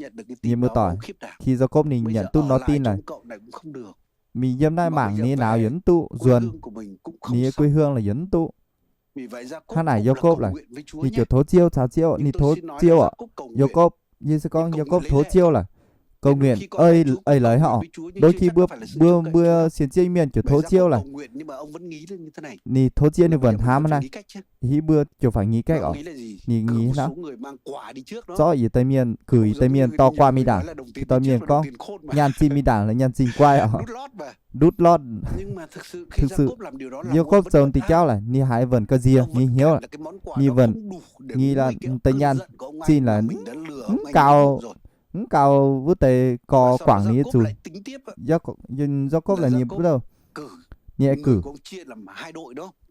Mienh muoz-doic, khi Yaakopv ninh nhận duqv norm tin laaix, mingh yiem naaiv mangc ninh nyei nauz yaac mv duqv, nzuonx ninh nyei quê hương laaix yaac mv duqv. Hnangv naaic Yaakopv laaix, ninh ziouc tov Ziouv, caux Ziouv, ninh tov Ziouv oc. Yaakopv, yie se gorngv Yaakopv tov Ziouv laaix, cầu nguyện ơi, ơi leiz hnangv oc. Đôi khi mbuo, mbuo, mbuo sienx Ziouv mienh ziouc tov Ziouv laaix, ninh tov Ziouv ninh wuonc hnamv naaiv, hingv mbuo ziouc phải nghĩ cách oc. Ninh nghĩ hnangv, zorqv yietc deix mienh, cử yietc deix mienh dorh qua mingh ndaangc, dorh mienh gorngv, nyaanh zinh mingh ndaangc laaix nyaanh zinh guai oc. Đút lót. Thực sự, Yaakopv zoux diuh jauv laaix ninh haiz wuonc ga'nziex, ninh hnyouv, ninh wuonc, ninh laaix deix nyaanh zinh laaix mv gaux, mv gaux wuov deix gorx guangc ninh nyei zuiz. Yaakopv laaix ninh mv douh, ninh aengx cử,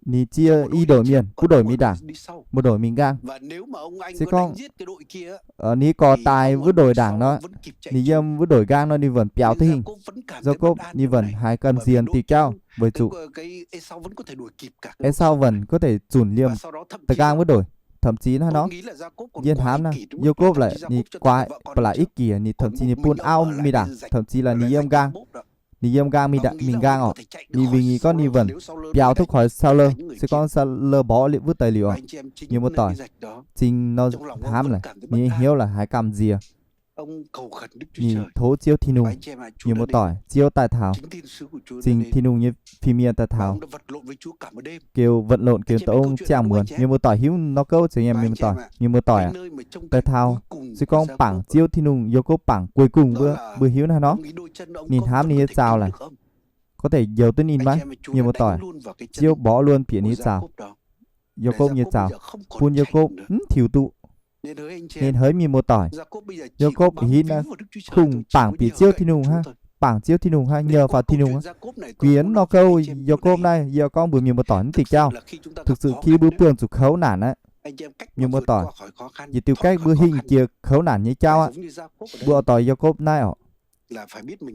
ninh ziex i ndoic mienh, buov ndoic mingh ndaangc, buov ndoic mingh nqaang. Se gorngv ninh gorx daaih wuov ndoic ndaangc nor, ninh yiem wuov ndoic nqaang nor ninh wuonc biaux duqv hingh. Yaakopv ninh wuonc haiz gamh nziex diuh jauv weic zuqc Ê Sau wuonc có thể zunc liemh da'nqaang wuov ndoic, thậm chí hnangv nor, yie hnamv naaiv Yaakopv laaix ninh guaax ba'laqc ích kỷ, ninh thậm chí ninh bun auv mingh ndaangc, thậm chí là ninh yiem nqaang, ninh yiem nqaang mingh nqaang oc. Ninh vì nghĩ có ninh wuonc biaux thoát khỏi Saulơ, se gorngv Saulơ mborqv wuov deix liuz oc. Mienh muoz-doic, Zinh nor hnamv laaix ninh hnyouv laaix haiz gamh nziex. Ninh tov Ziouv Tin-Hungh, mienh muoz-doic, Ziouv daaih taux, Zinh Tin-Hungh nyei fin-mienh daaih taux, geu vật lộn geu taux ong ziangh muonz. Mienh muoz-doic hiuv nor gouv zeiz nyei, mienh muoz-doic, mienh muoz-doic aac, daaih taux se gorngv bangc Ziouv Tin-Hungh, Yaakopv bangc cuối cùng wuov, mbuo hiuv naaiv nor, ninh hnamv ninh nyei zaux laaix có thể njoux duqv ninh maiv? Mienh muoz-doic, Ziouv mborqv luôn bieqc ninh nyei zaux, Yaakopv nyei zaux, bun Yaakopv mv tiux duqv. Nên hỡi mienh muoz-doic, Yaakopv hitv naaiv kungx bangc bieqc Ziouv Tin-Hungh hnangv, bangc Ziouv Tin-Hungh hnangv, nhờ vào Tin-Hungh hnangv. Gux nor gouv Yaakopv naaiv, yie gorngv mbuox mienh muoz-doic mv diuh jauv, thực sự khi mbuo buangh zuqc kouv naanc aqv, mienh muoz-doic, yietc diuh cách mbuo hingh jiex kouv naanc nyei jauv aqv, mbuo oix doix Yaakopv naaiv oc.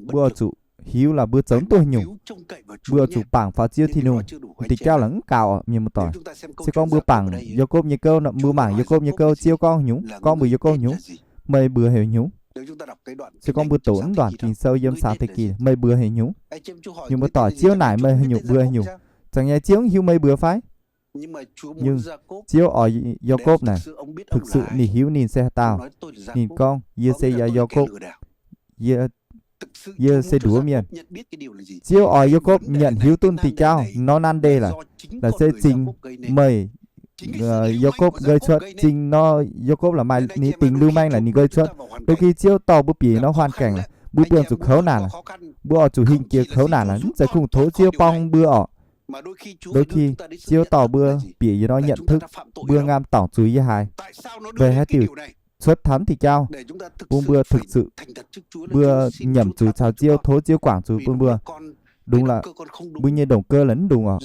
Mbuo oix zuqc hiuv laaix mbuo zoux mv duqv haaix nyungc. Mbuo oix zuqc bangc faaux Ziouv Tin-Hungh. Diuh jauv laaix mv gaux oc, mienh muoz-doic. Se gorngv mbuo bangc Yaakopv nyei gouv, mbuo mangc Yaakopv nyei gouv, Ziouv gorngv haaix nyungc, gorngv mbuox Yaakopv haaix nyungc, meih mbuox haaix nyungc. Se gorngv mbuo doqc mv nduanc Ging-Sou yiem Sào Tê Kì, meih mbuox haaix nyungc. Mienh muoz-doic, Ziouv naaic meih haaix nyungc mbuox haaix nyungc. Za'gengh Ziouv mv hiuv meih mbuox fai? Nhưng Ziouv oix Yaakopv naaic, thực sự ninh hiuv ninh se haaix dauh. Ninh gorngv, yie se Yaakopv, yie, yie se nduov mienh. Ziouv oix Yaakopv nhận hiuv duqv diuh jauv nor naaiv ndeic laaix, laaix se Zinh meih, Yaakopv gây cuotv. Zinh nor Yaakopv laaix maaih ninh tính lưu manh laaix ninh gây cuotv. Đôi khi Ziouv dorh mbuo bieqc nor hoàn cảnh laaix mbuo buangh zuqc kouv naanc laaix, mbuo oix zuqc hingh jiex kouv naanc laaix, mv zeiz kungx tov Ziouv borng mbuo oc. Đôi khi Ziouv dorh mbuo bieqc yie nor nhận thức mbuo ngam dorngc zuiz yie haic. Weic haaix diuc cuotv taux diuh jauv, bun mbuo thực sự mbuo nyiemc zuiz caux Ziouv, tov Ziouv guangc zuiz bun mbuo. Đúng là mbuo nyei động cơ laaix mv đúng oc.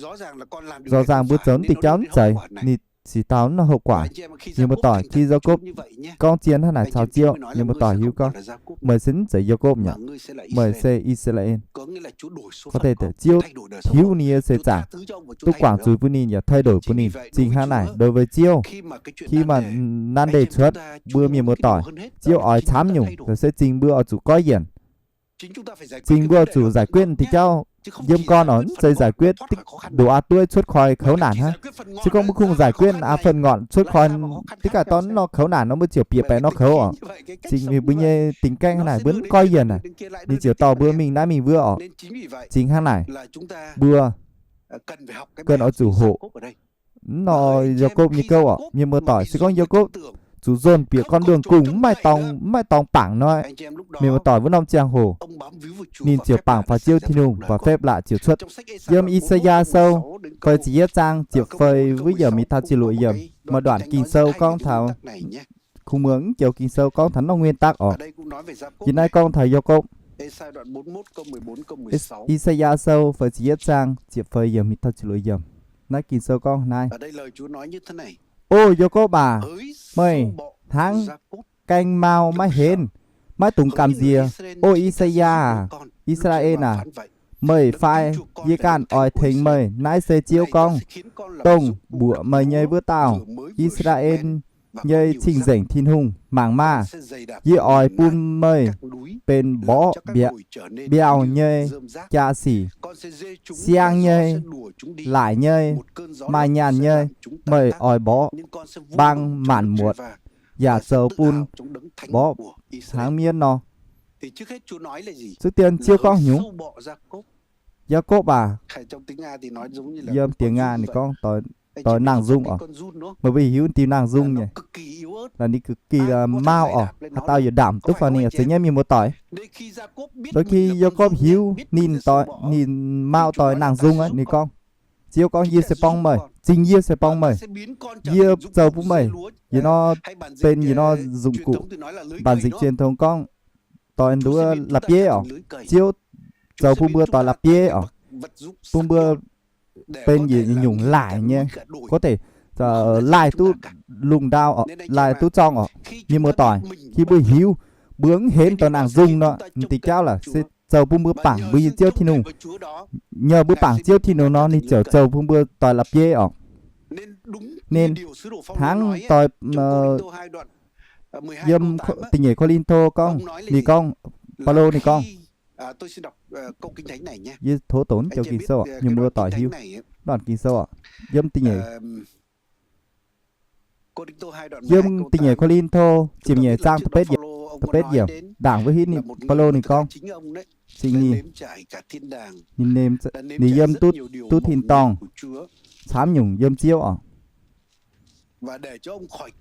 Rõ ràng mbuo zoux diuh jauv mv zeiz, ninh cingx taux nor hậu quả. Mienh muoz-doic, khi Yaakopv gorngv zien hnangv naaic caux Ziouv, mienh muoz-doic hiuv gorngv, meih se mv zeiz Yaakopv nyei, meih se I^saa^laa^en. Có thể Ziouv hiuv ninh nyei seix zaangc, duqv guangc zuiz bun ninh yaac thay đổi bun ninh. Zinh hnangv naaic, đối với Ziouv, khi mà naanc ndeic cuotv, mbuo mienh muoz-doic, Ziouv oix camv nyungc, laaix se Zinh mbuo oix zuqc goiv yienc. Zinh mbuo oix zuqc giải quyết diuh jauv yiem gorn oc, mv zeiz giải quyết đồ ăn tuối, thoát khỏi kouv naanc hnangv. Se gorngv mbuo kungx giải quyết aa phần ngọn, thoát khỏi, deix gaax dorn nor kouv naanc nor mbuo ziouc bieqc baeqc nor kouv oc. Zinh mbuo nyei tính cách hnangv naaic, mbuo mv goiv yienc naaic, ninh ziouc dorh mbuo mingh naaiv mingh wuov oc. Zinh hnangv naaic, mbuo cần oix zuqc hoqc mv nor Yaakopv nyei gouv oc, mienh muoz-doic. Se gorngv Yaakopv zuqc nzonx bieqc gorn luongh gungh, mv maaih dorngx, mv maaih dorngx bangc nor, mienh muoz-doic, wuov norm ziangh hoc ninh ziouc bangc faaux Ziouv Tin-Hungh, faaux fepv-laqc ziouc cuotv. Yiem I^saa^yaa Sou feix ziepc yietv zaang ziepc feix wuov yiemc mingh taux ziepc luoqc yiemc, maaih đoạn Ging-Sou gorngv taux, kungx muangx joux Ging-Sou gorngv taux norm nguyên tắc oc. Yiem naaiv gorngv taux Yaakopv. I^saa^yaa Sou feix ziepc yietv zaang ziepc feix yiemc mingh taux ziepc luoqc yiemc. Naaiv Ging-Sou gorngv naaiv: O Yaakopv aac, meih hnangv gaeng-mau maiv henv, maiv dungx gamh nziex. O I^saa^yaa, I^saa^laa^en aac, meih fai yie ganh oix tengx meih. Naaiv se Ziouv gorngv, dongh mbuoqc meih nyei wuov dauh, I^saa^laa^en nyei Cing-Nzengc Tin-Hungh. Mangc maah! Yie oix bun meih benx mborqv mbiauh nyei jaa-sic, siang nyei, laaic nyei, maaih nyaanh nyei. Meih oix mborqv mbang maanc muotc, yaac zoux bun mborqv hnangv mienv nor. Zuov dien Ziouv gorngv nyungc, Yaakopv aac, yiem tiếng Nga ninh gorngv doix nangh nzung oc. Meih mbuo hiuv diuh nangh nzung nyei, ninh cực kỳ mau oc, haaix dauh yaac ndaamc duqv faaux ninh. Zeiz nyei, mienh muoz-doic. Đôi khi Yaakopv hiuv ninh, ninh mau doix nangh nzung aqv, ninh gorngv, Ziouv gorngv, yie se borng meih, zingh yie se borng meih. Yie zoux bun meih, you know, benx, you know, dụng cụ, bản dịch truyền thống gorngv doix nduov la'bieiv oc. Ziouv zoux bun mbuo doix la'bieiv oc, bun mbuo benx yietc nyungc laaic nyei, có thể laaih duqv lungh ndau, laaih duqv zorng oc. Mienh muoz-doic, khi mbuo hiuv mbuo mv henv doix nangh nzung nor, m'diuh jauv laaix se zoux bun mbuo bangc mbuo nyei Ziouv Tin-Hungh. Nyei mbuo bangc Ziouv Tin-Hungh nor, ninh ziouc zoux bun mbuo doix la'bieiv oc. Ninh hnangv doix yiem da'nyeic Ko^lin^to gorngv, ninh gorngv, Baulo ninh gorngv, yie tov doqc joux Ging-Sou, mienh muoz-doic hiuv. Đoạn Ging-Sou yiem da'nyeic, yiem da'nyeic Ko^lin^to ziepc nyeic zaang da'betv yiemc, da'betv yiemc ndaangc wuov hitv ninh, Baulo ninh gorngv, ninh, ninh yiem duqv tin-dorngh camv nyungc yiem Ziouv oc.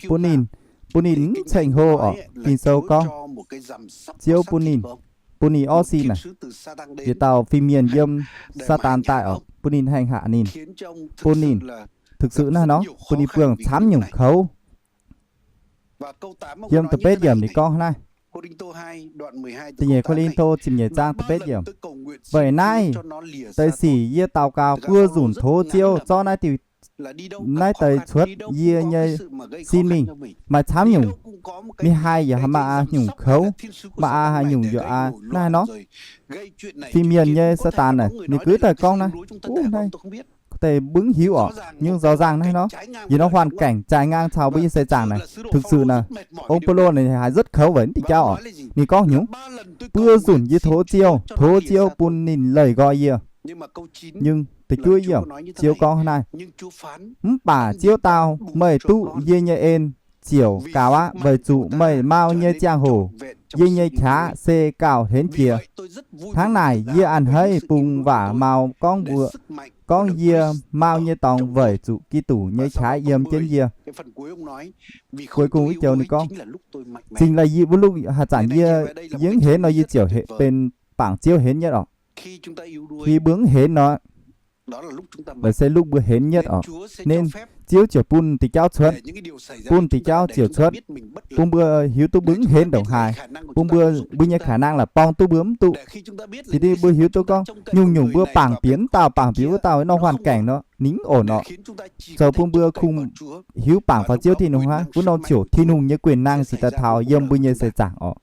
Bun ninh, bun ninh mv ceng hlo oc. Ging-Sou gorngv Ziouv bun ninh, bun ninh orv sin naaic, yietc dauh fingx-mienh yiem Saadaan daaih oc, bun ninh haengh haac ninh, bun ninh thực sự naaiv nor bun ninh buangh camv nyungc kouv. Yiem da'betv yiemc ninh gorngv naaiv, da'nyeic Ko^lin^to ziepc nyeic zaang da'betv yiemc, Weic naaiv deix sic yie daux gaux buo nzunc tov Ziouv zorqv naaiv diuh, naaiv deix cuotv yie nyei sin mingh. Maaih camv nyungc, mingh haih yaac maaih aax nyungc kouv, maaih aax haaix nyungc yaac aax naaiv nor. Fingx-mienh nyei Saadaan naaic ninh gux daaih gorngv naaiv, uv, naaiv deix mbuo hiuv oc, nyungc rõ ràng naaiv nor. Yie nor hoàn cảnh jaaix ngang caux mbuo nyei seix zaangc naaic thực sự naaic, ong Baulo naaic haiz rất kouv weic diuh jauv oc. Ninh gorngv nyungc, buo nzunc yie tov Ziouv, tov Ziouv bun ninh leih nqoi yie. Nhưng da'juov yiemc Ziouv gorngv naaiv, Mv baac Ziouv dau, meih duqv yie nyei en ziouc gaux aqv, weic zuqc meih mau nyei ziangh hoc yie nyei qaqv se gauh henv jiex. Hnangv naaic yie a'hneiv bungx waac mau gorngv mbuox, gorngv yie mau nyei dorngx weic zuqc Giduc nyei qaqv yiem jienv yie. Cuối cùng wuov joux ninh gorngv, zingh laaix yie wuov lungh haaix zanc yie, yie mv henv nor yie ziouc benx bangc Ziouv henv nyetv oc. Khi mbuo mv henv nor, laaix se lungh mbuo henv nyetv oc, nên Ziouv ziouc bun diuh jauv cuotv, bun diuh jauv ziouc cuotv, bun mbuo hiuv duqv mbuo mv henv ndongc haaix, bun mbuo, mbuo nyei khả năng laaix borng duqv mbuo mv duqv. Da'nyeic mbuo hiuv duqv gorngv nyungc-nyungc mbuo bangc bieqc mv dauh, bangc bieqc wuov dauh norm hoàn cảnh nor ninh mv ổn oc. Zoux bun mbuo kungx hiuv bangc faaux Ziouv Tin-Hungh hnangv. Wuov norm ziouc Tin-Hungh nyei quyền năng cingx daaih taux yiem mbuo nyei seix zaangc oc.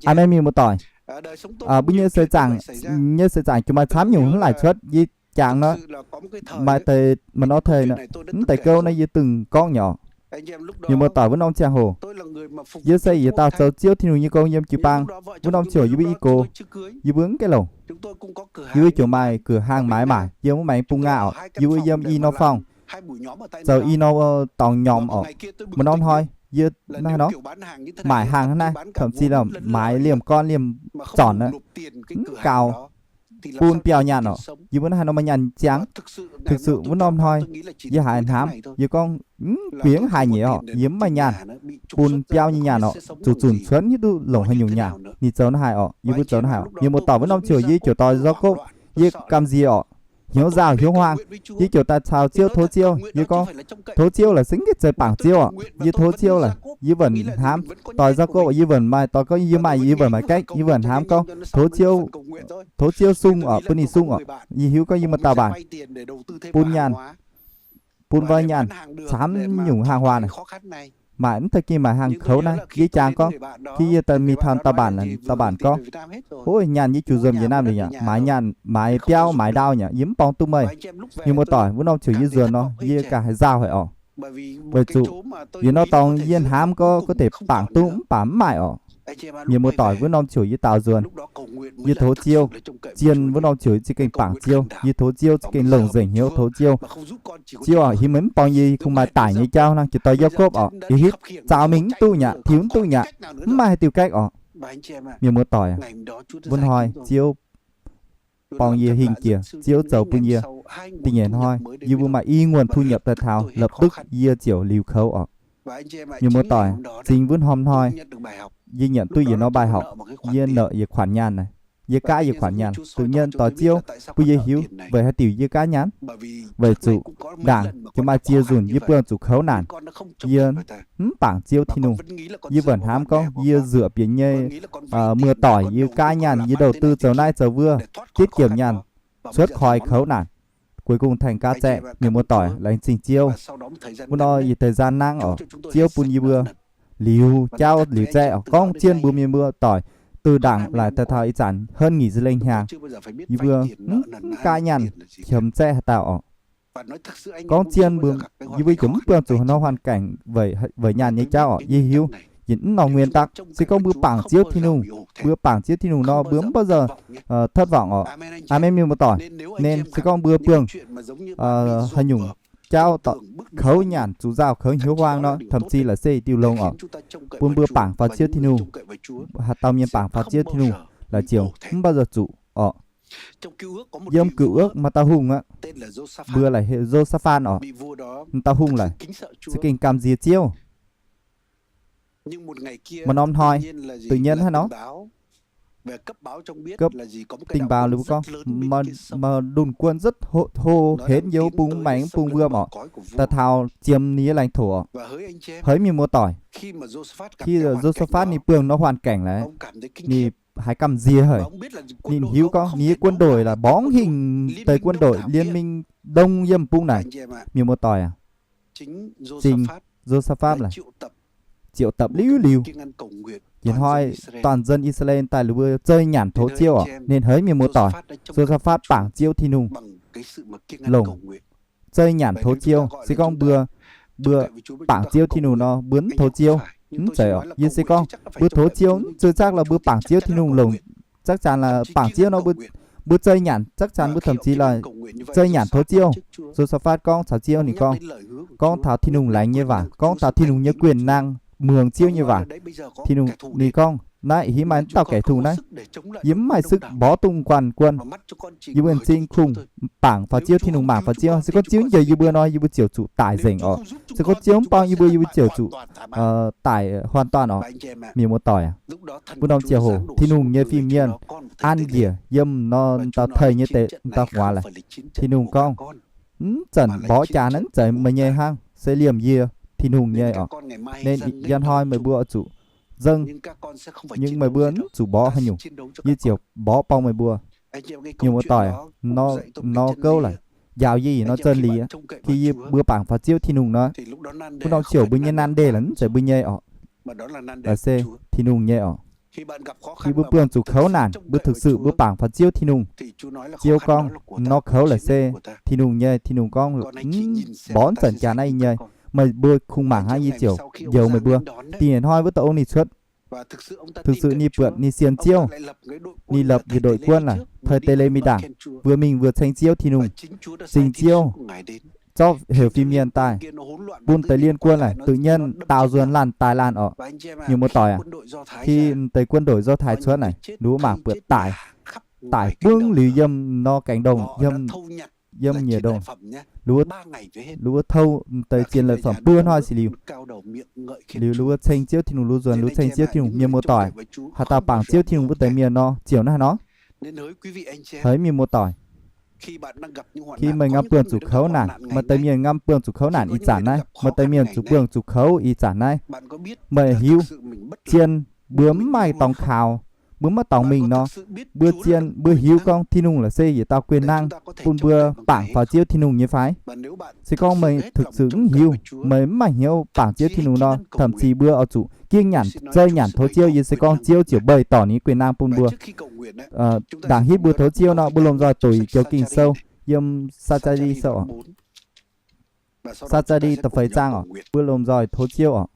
Aamen, mienh muoz-doic. Mbuo nyei seix zaangc, nyei seix zaangc jiex maaih camv nyungc hnangv laaic cuotv yie jangx nor, maaih deix maaih nor tei, mv deix gouv naaiv yie dungx gorngv nyei oc. Mienh muoz-doic, wuov norm ziangh hoc yie se yietc dauh zoux Ziouv Tin-Hungh nyei gong yiem jiu-baang. Wuov norm ziouc yie mbuo i gox, yie mbuo mv gaengh longc, yie mbuo ziouc maaih cửa hàng 买卖 yiem wuov maengx bung ngaah oc. Yie mbuo yiem i norm fong, zoux i norm dorngx nyormx oc. Maaih norm hnoi yie naaiv nor, 买hàng hnangv naaiv, thậm chí là 买 liemh gorn liemh zornc aqv, mv gaux. bun biauv nyaanh orqc. Yie mbuo naaiv haaix nor maaih nyaanh ziangx? Thực sự wuov norm hnoi yie haiz hnamv, yie gorngv, mv bieqc haaix nyungc orqc, yie mv maaih nyaanh. Bun biauv nyei nyaanh orqc, zuqc zunc cuotv hiuv duqv longc haaix nyungc nyaanh. Ninh zoux naaiv haaix orqc, yie mbuo zoux naaiv haaix orqc. Mienh muoz-doic, wuov norm ziouc yie ziouc doix nzauv gopv, yie gamh nziex orqc, hnyouv nzauh hnyouv huaang. Yie ziouc daaih caux Ziouv tov Ziouv, yie gorngv, tov Ziouv laaix se mv zeiz bangc Ziouv orqc. Yie tov Ziouv laaix, yie wuonc hnamv, doix nzauv gopv yie wuonc maaih, doix gopv yie maaih, yie wuonc maaih gaeqv, yie wuonc hnamv gorngv, tov Ziouv, tov Ziouv sung orqc, bun ninh sung orqc. Yie hiuv gorngv yie mbuo dauh mbaanc bun nyaanh, bun wuov nyaanh camv nyungc hàng hóa naaic, maaic mv deix gengh maaic hangh kouv naaiv. Yie jangx gorngv, khi yie daaih mingh taux dauh mbaanc, dauh mbaanc gorngv, ov, nyaanh yie juv nzuonx Việt Nam liuz aqv, maaiz nyaanh, maaiz biauv, maaiz ndau aqv, yie mv borngz duqv meih. Mienh muoz-doic, wuov norm ziouc yie nzuonx nor, yie ganh haaix nzauh haic orqc. Weic zuqc yietc norm dorngx yie hnamv gorngv, gorngv deix bangc duqv mv baac mv maaih orqc. Mienh muoz-doic, wuov norm ziouc yie daaux nzuonx, yie tov Ziouv, zien wuov norm ziouc yie za'gengh bangc Ziouv, yie tov Ziouv za'gengh longc nzengc hnyouv tov Ziouv. Ziouv orqc, hingh meih mv borngz yie, yie kungx maaih daic nyei jauv hnangv, jiex doix nzauv gopv orqc, yie hiuv zaux mingh mv duqv nyei aqv, tiux mv duqv nyei aqv, mv maaih haaix diuh gaeqv orqc. Mienh muoz-doic, wuov hnoi Ziouv borngz yie hingh jiex, Ziouv zoux bun yie. Da'nyeic hnoi yie mbuo maaih i nguồn thu nhập daaih taux, lập tức yie ziouc liuz kouv orqc. Mienh muoz-doic, zingx wuov norm hnoi yie nyanc duqv yietc norm bài học, yie nợ yietc khoản nyaanh naaic, yie gaav yietc khoản nyaanh. Tự nhiên doix Ziouv bun yie hiuv weic haaix diuc yie gaav nyaanh. Weic zuqc ndaangc jiex maaih ziex nzunc yie buangh zuqc kouv naanc, yie mv bangc Ziouv Tin-Hungh. Yie wuonc hnamv gorngv yie nzuoqc bieqc nyei muoz-doic, yie gaav nyaanh, yie đầu tư zoux naaiv zoux wuov, tiết kiệm nyaanh, cuotv koi kouv naanc, cuối cùng thành cá tre. Mienh muoz-doic, laengz zingh Ziouv. Wuov nor yietc thời gian ngắn orqc, Ziouv bun yie mbuo liuz jauv liuz zaeqv orqc. Gorngv zien mbuo mienh muoz-doic, từ đẳng laaix daaih taux ih zanc hơn nghỉ dưỡng lành hnyangx, yie mbuo mv gaav nyaanh qiemx zaeqv haaix dauh orqc. Gorngv zien mbuo, yie mbuo ziouc mv buangh zuqc haaix norm hoàn cảnh weic nyaanh nyei jauv orqc. Yie hiuv yietc mv norm nguyên tắc, se gorngv mbuo bangc Ziouv Tin-Hungh, mbuo bangc Ziouv Tin-Hungh nor mbuo mv bao giờ thất vọng orqc. Aamen, mienh muoz-doic. Nên se gorngv mbuo buangh haaix nyungc jauv kouv nyanc, zuqc nzauh kouv hnyouv huaang nor, thậm chí laaix se diuh longx orqc, bun mbuo bangc faaux Ziouv Tin-Hungh, haaix dauh mienh bangc faaux Ziouv Tin-Hungh laaix ziouc mv bao giờ zuqc orqc. Yiem Cựu Ước maaih dauh hungh aqv, mbuox laaix Jôsaphat orqc. Dauh hungh laaix za'gengh gamh nziex Ziouv. Maaih norm hnoi, tự nhiên hnangv nor, cấp tình báo liuz mbuo gorngv, maaih đồn quân rất hô hến, yiem bung maengx bung wuom orqc, daaih taux jiem ninh nyei lãnh thổ orqc. Haiz mienh muoz-doic, khi Jôsaphat ninh buangh norm hoàn cảnh laaix, ninh haiz gamh nziex haic. Ninh hiuv gorngv ninh nyei quân đội laaix mborngv hingh deix quân đội liên minh đông yiem bung naaic. Mienh muoz-doic aac, zingh Jôsaphat laaix triệu tập liuz liuz, yietc hnoi toàn dân Israel daaih liuz mbuo zei nyanc tov Ziouv orqc. Ninh haiz mienh muoz-doic, Jôsaphat bangc Ziouv Tin-Hungh longc zei nyanc tov Ziouv. Se gorngv mbuo, mbuo bangc Ziouv Tin-Hungh nor mbuo mv tov Ziouv, mv zeiz orqc. Yie se gorngv mbuo tov Ziouv mv zeiz chắc là mbuo bangc Ziouv Tin-Hungh longc, chắc chắn là bangc Ziouv nor mbuo zei nyanc chắc chắn mbuo thậm chí là zei nyanc tov Ziouv. Jôsaphat gorngv caux Ziouv ninh gorngv, gorngv taux Tin-Hungh laengz nyei waac, gorngv taux Tin-Hungh nyei quyền năng, muangx Ziouv nyei waac. Ninh gorngv, naaiv hingv maaih dauh kẻ thù naaiv, yie mv maaih sức mborqv dongh quan quân. Yie mbuo m'zing kungx bangc faaux Ziouv, Tin-Hungh mangc faaux Ziouv. Se gorngv Ziouv mv njoux yie mbuo nor, yie mbuo ziouc zuqc daic nzengc orqc. Se gorngv Ziouv mv borngz yie mbuo, yie mbuo ziouc zuqc daic hoàn toàn orqc. Mienh muoz-doic aac, wuov norm ziangh hoc Tin-Hungh nyei fin-mienh an njiec yiem norm dauh tei nyei deix, dauh gu'nguaaz laaix. Tin-Hungh gorngv, mv zanc mborqv jaax naaiv mv zeiz meih nyei hnangv, se liemh yie, Tin-Hungh nyei orqc. Nên ih hnoi meih mbuo oix zuqc nzengc, nhưng meih mbuo mv zuqc mborqv haaix nyungc, yie ziouc mborqv borngz meih mbuo. Mienh muoz-doic, nor gouv laaix njaaux yie ih nor chân lý aqv. Khi yie mbuo bangc faaux Ziouv Tin-Hungh nor, wuov norm ziouc mbuo nyei nan đề laaix mv zeiz mbuo nyei orqc, laaix se Tin-Hungh nyei orqc. Khi mbuo buangh zuqc kouv naanc, mbuo thực sự mbuo bangc faaux Ziouv Tin-Hungh, Ziouv gorngv, nor kouv laaix se Tin-Hungh nyei. Tin-Hungh gorngv, mv mborqv zanc jaax naaiv yie nyei. Meih mbuo kungx mangc hnangv, yie ziouc njoux meih mbuo. Dingc hnoi wuov dauh ong ninh cuotv, thực sự ninh buatc ninh sienx Ziouv, ninh lập biệt đội quân laaix, thời Tê-lê-mênh đảng, mbuo mingh mbuo ceng Ziouv Tin-Hungh, ceng Ziouv, zorqv heuc fin-mienh daaih, bun deix liên quân laaix tự nhiên daaux nzuonx laanh daaih laanh orqc. Mienh muoz-doic aac, khi deix quân đội Do Thái cuotv naaic, ninh mbuo mangc buatc daic daic bungv liuz yiem nor gaengh ndongh, yiem, yiem nyiec ndongh, lu wuov thouv deix zien la'fam buo hnoi sic liuz, liuz lu wuov ceng Ziouv Tin-Hungh, lu nzuonx lu ceng Ziouv Tin-Hungh. Mienh muoz-doic, haaix dauh bangc Ziouv Tin-Hungh wuov deix mienh nor, ziouc naaiv nor. Haiz mienh muoz-doic, khi meih ngam buangh zuqc kouv naanc, maaih deix mienh ngam buangh zuqc kouv naanc ih zanc naaiv, maaih deix mienh zuqc buangh zuqc kouv ih zanc naaiv. Meih hiuv, zien mbuo mv maaih dorngx kaux, mbuo maiv dorngx mingh nor, mbuo zien mbuo hiuv gorngv Tin-Hungh la'sic yietc dauh quyền năng bun mbuo bangc faaux Ziouv Tin-Hungh nyei fai? Se gorngv meih thực sự mv hiuv, meih mv maaih hnyouv bangc Ziouv Tin-Hungh nor, thậm chí mbuo oix zuqc gengh nyanc zei nyanc tov Ziouv, yie se gorngv Ziouv ziouc bày tỏ ninh quyền năng bun mbuo. Ndaangc hitv mbuo tov Ziouv nor, mbuo lomh nzoih doqc joux Ging-Sou yiem Sa^saa^li Sou oc. Sa^saa^li da'feix zaang oc, mbuo lomh nzoih tov Ziouv oc.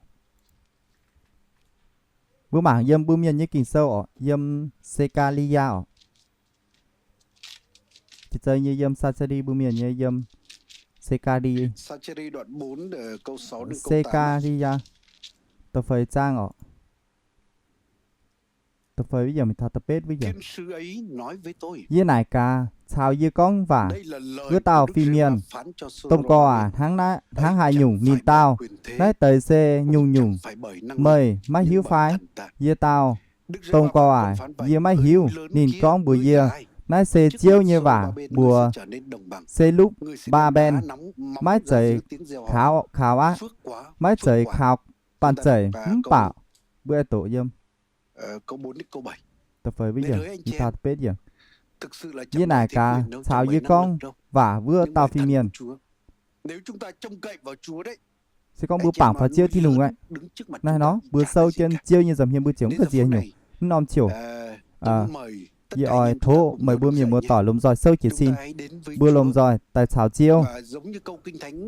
Mbuo mangc yiem mbuo mienh nyei Ging-Sou oc, yiem Se^kaa^li^yaa oc. Jiex zei nyei yiem Sa^saa^li, mbuo mienh nyei yiem Se^kaa^li, Se^kaa^li^yaa da'feix zaang oc. Da'feix wuov yiemc taux da'betv wuov yiemc. Yie naaic gaax caux yie gorngv waac wuov dauh fin-mienh, Domh gorx aac, hnangv haaix nyungc ninh dau, naaiv deix se nyungc-nyungc, meih maiv hiuv fai? Yie dau, Domh gorx aac, yie maiv hiuv. Ninh gorngv mbuox yie, naaiv se Ziouv nyei waac mbuox, se lupv mbaa mbaen, maiv zeiz kaux, kaux aqv, maiv zeiz kaux banh zeic, mv baac mbuo aengx doqc yiem. Yie naaic gaax caux yie gorngv waac wuov dauh fin-mienh, se gorngv mbuo bangc faaux Ziouv Tin-Hungh aqv, naaiv nor mbuo souv jienv Ziouv nyei nza'hmien mbuo ziouc mv gamh nziex nyungc. Mv norm ziouc, yie oix tov meih mbuo mienh muoz-doic lomh nzoih souv jiez sin, mbuo lomh nzoih daaih caux Ziouv.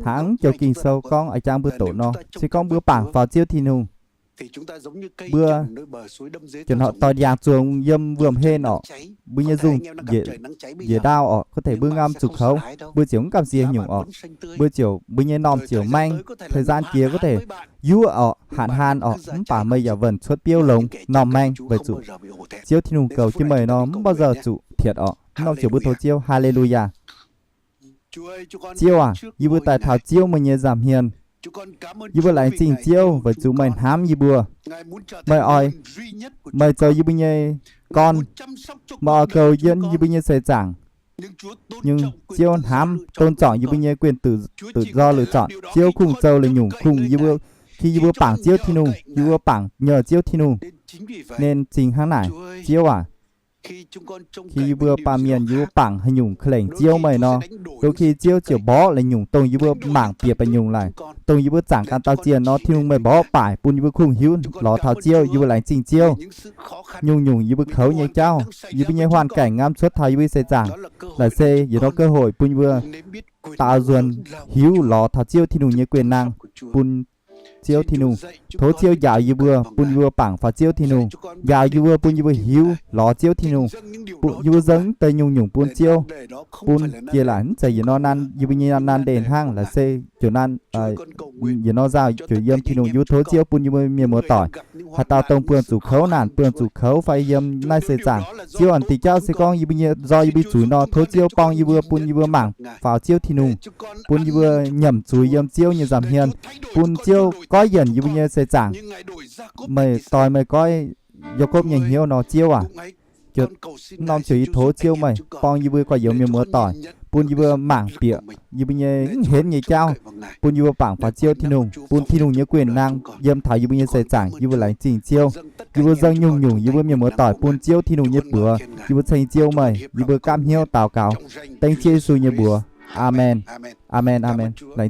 Hnangv joux Ging-Sou gorngv a'jang mbuo doqc nor, se gorngv mbuo bangc faaux Ziouv Tin-Hungh, mbuo ziouc hnoi doix ndiangx zuangx yiem wuom-hlen orqc, mbuo nyei nzungh njiec ndaauv orqc, có thể mbuo ngam zuqc kouv, mbuo ziouc mv gamh nziex nyungc orqc, mbuo ziouc, mbuo nyei m'normh ziouc maeng, thời gian jiex có thể yuov orqc, hanc haan orqc, mv baac meih yaac vần cuotv biouv longx, m'normh maeng weic zuqc Ziouv Tin-Hungh goux jienv meih nor mv bao giờ zuqc thietc orqc. M'normh ziouc mbuo tov Ziouv. Haa^le^lu^yaa. Ziouv aac, yie mbuo daaih taux Ziouv meih nyei nza'hmien. Yie mbuo laengz zingh Ziouv weic zuqc meih hnamv yie mbuo. Meih oix, meih zoux yie mbuo nyei gorn. Meih oix goux yiem yie mbuo nyei seix zaangc. Nhưng Ziouv hnamv tôn trọng yie mbuo nyei quyền tự, tự do lựa chọn. Ziouv kungx zoux la'nyungc kungx yie mbuo, khi yie mbuo bangc Ziouv Tin-Hungh, yie mbuo bangc nyei Ziouv Tin-Hungh. Nên chính hnangv naaic, Ziouv aac, khi yie mbuo baamh mienh yie mbuo bangc haaix nyungc ka'lengc Ziouv meih nor, đôi khi Ziouv ziouc mborqv la'nyungc dongh yie mbuo mangc bieqc ba'nyungc laic, dongh yie mbuo zaangc ganh dauh zienh nor, Tin-Hungh meih mborqv baaic bun yie mbuo kungx hiuv lorz taux Ziouv. Yie mbuo laengz zingh Ziouv. Nyungc-nyungc yie mbuo kouv nyei jauv, yie mbuo nyei hoàn cảnh ngam cuotv taux yie mbuo seix zaangc, laaix se yietc norm cơ hội bun yie mbuo daaux nzuonx hiuv lorz taux Ziouv Tin-Hungh nyei quyền năng, bun Ziouv Tin-Hungh. Tov Ziouv njaaux yie mbuo, bun yie mbuo bangc faaux Ziouv Tin-Hungh. Njaaux yie mbuo, bun yie mbuo hiuv lorz Ziouv Tin-Hungh. Yie mbuo dâng deix nyungc-nyungc bun Ziouv, bun jiex laaix mv zeiz yietc norm, yie mbuo nyei nan ndeic hnangv, laaix se ziouc nan, yietc norm nzauh ziouc yiem Tin-Hungh. Yie mbuo tov Ziouv bun yie mbuo mienh muoz-doic, haaix dauh dongh buangh zuqc kouv naanc, buangh zuqc kouv fai yiem naaiv seix zaangc, Ziouv aac, diuh jauv se gorngv yie mbuo nyei nzoih yie mbuo zuiz nor, tov Ziouv borng yie mbuo, bun yie mbuo mangc faaux Ziouv Tin-Hungh, bun yie mbuo nyiemc zuiz yiem Ziouv nyei nza'hmien, bun Ziouv goiv yienc yie mbuo nyei seix zaangc. Meih doix meih goiv Yaakopv nyei hnyouv nor, Ziouv aac, m'normh ziouc yie tov Ziouv meih borng yie mbuo gorx-youz mienh muoz-doic, bun yie mbuo mangc bieqc yie mbuo nyei mv henv nyei jauv, bun yie mbuo bangc faaux Ziouv Tin-Hungh, bun Tin-Hungh nyei quyền năng yiem taux yie mbuo nyei seix zaangc. Yie mbuo laengz zingh Ziouv. Yie mbuo dâng nyungc-nyungc yie mbuo mienh muoz-doic bun Ziouv Tin-Hungh nyei buoz. Yie mbuo ceng Ziouv meih. Yie mbuo gaamv hnyouv daux gaux dengv Ziouv Yesu nyei mbuox. Aamen. Aamen, aamen. Laengz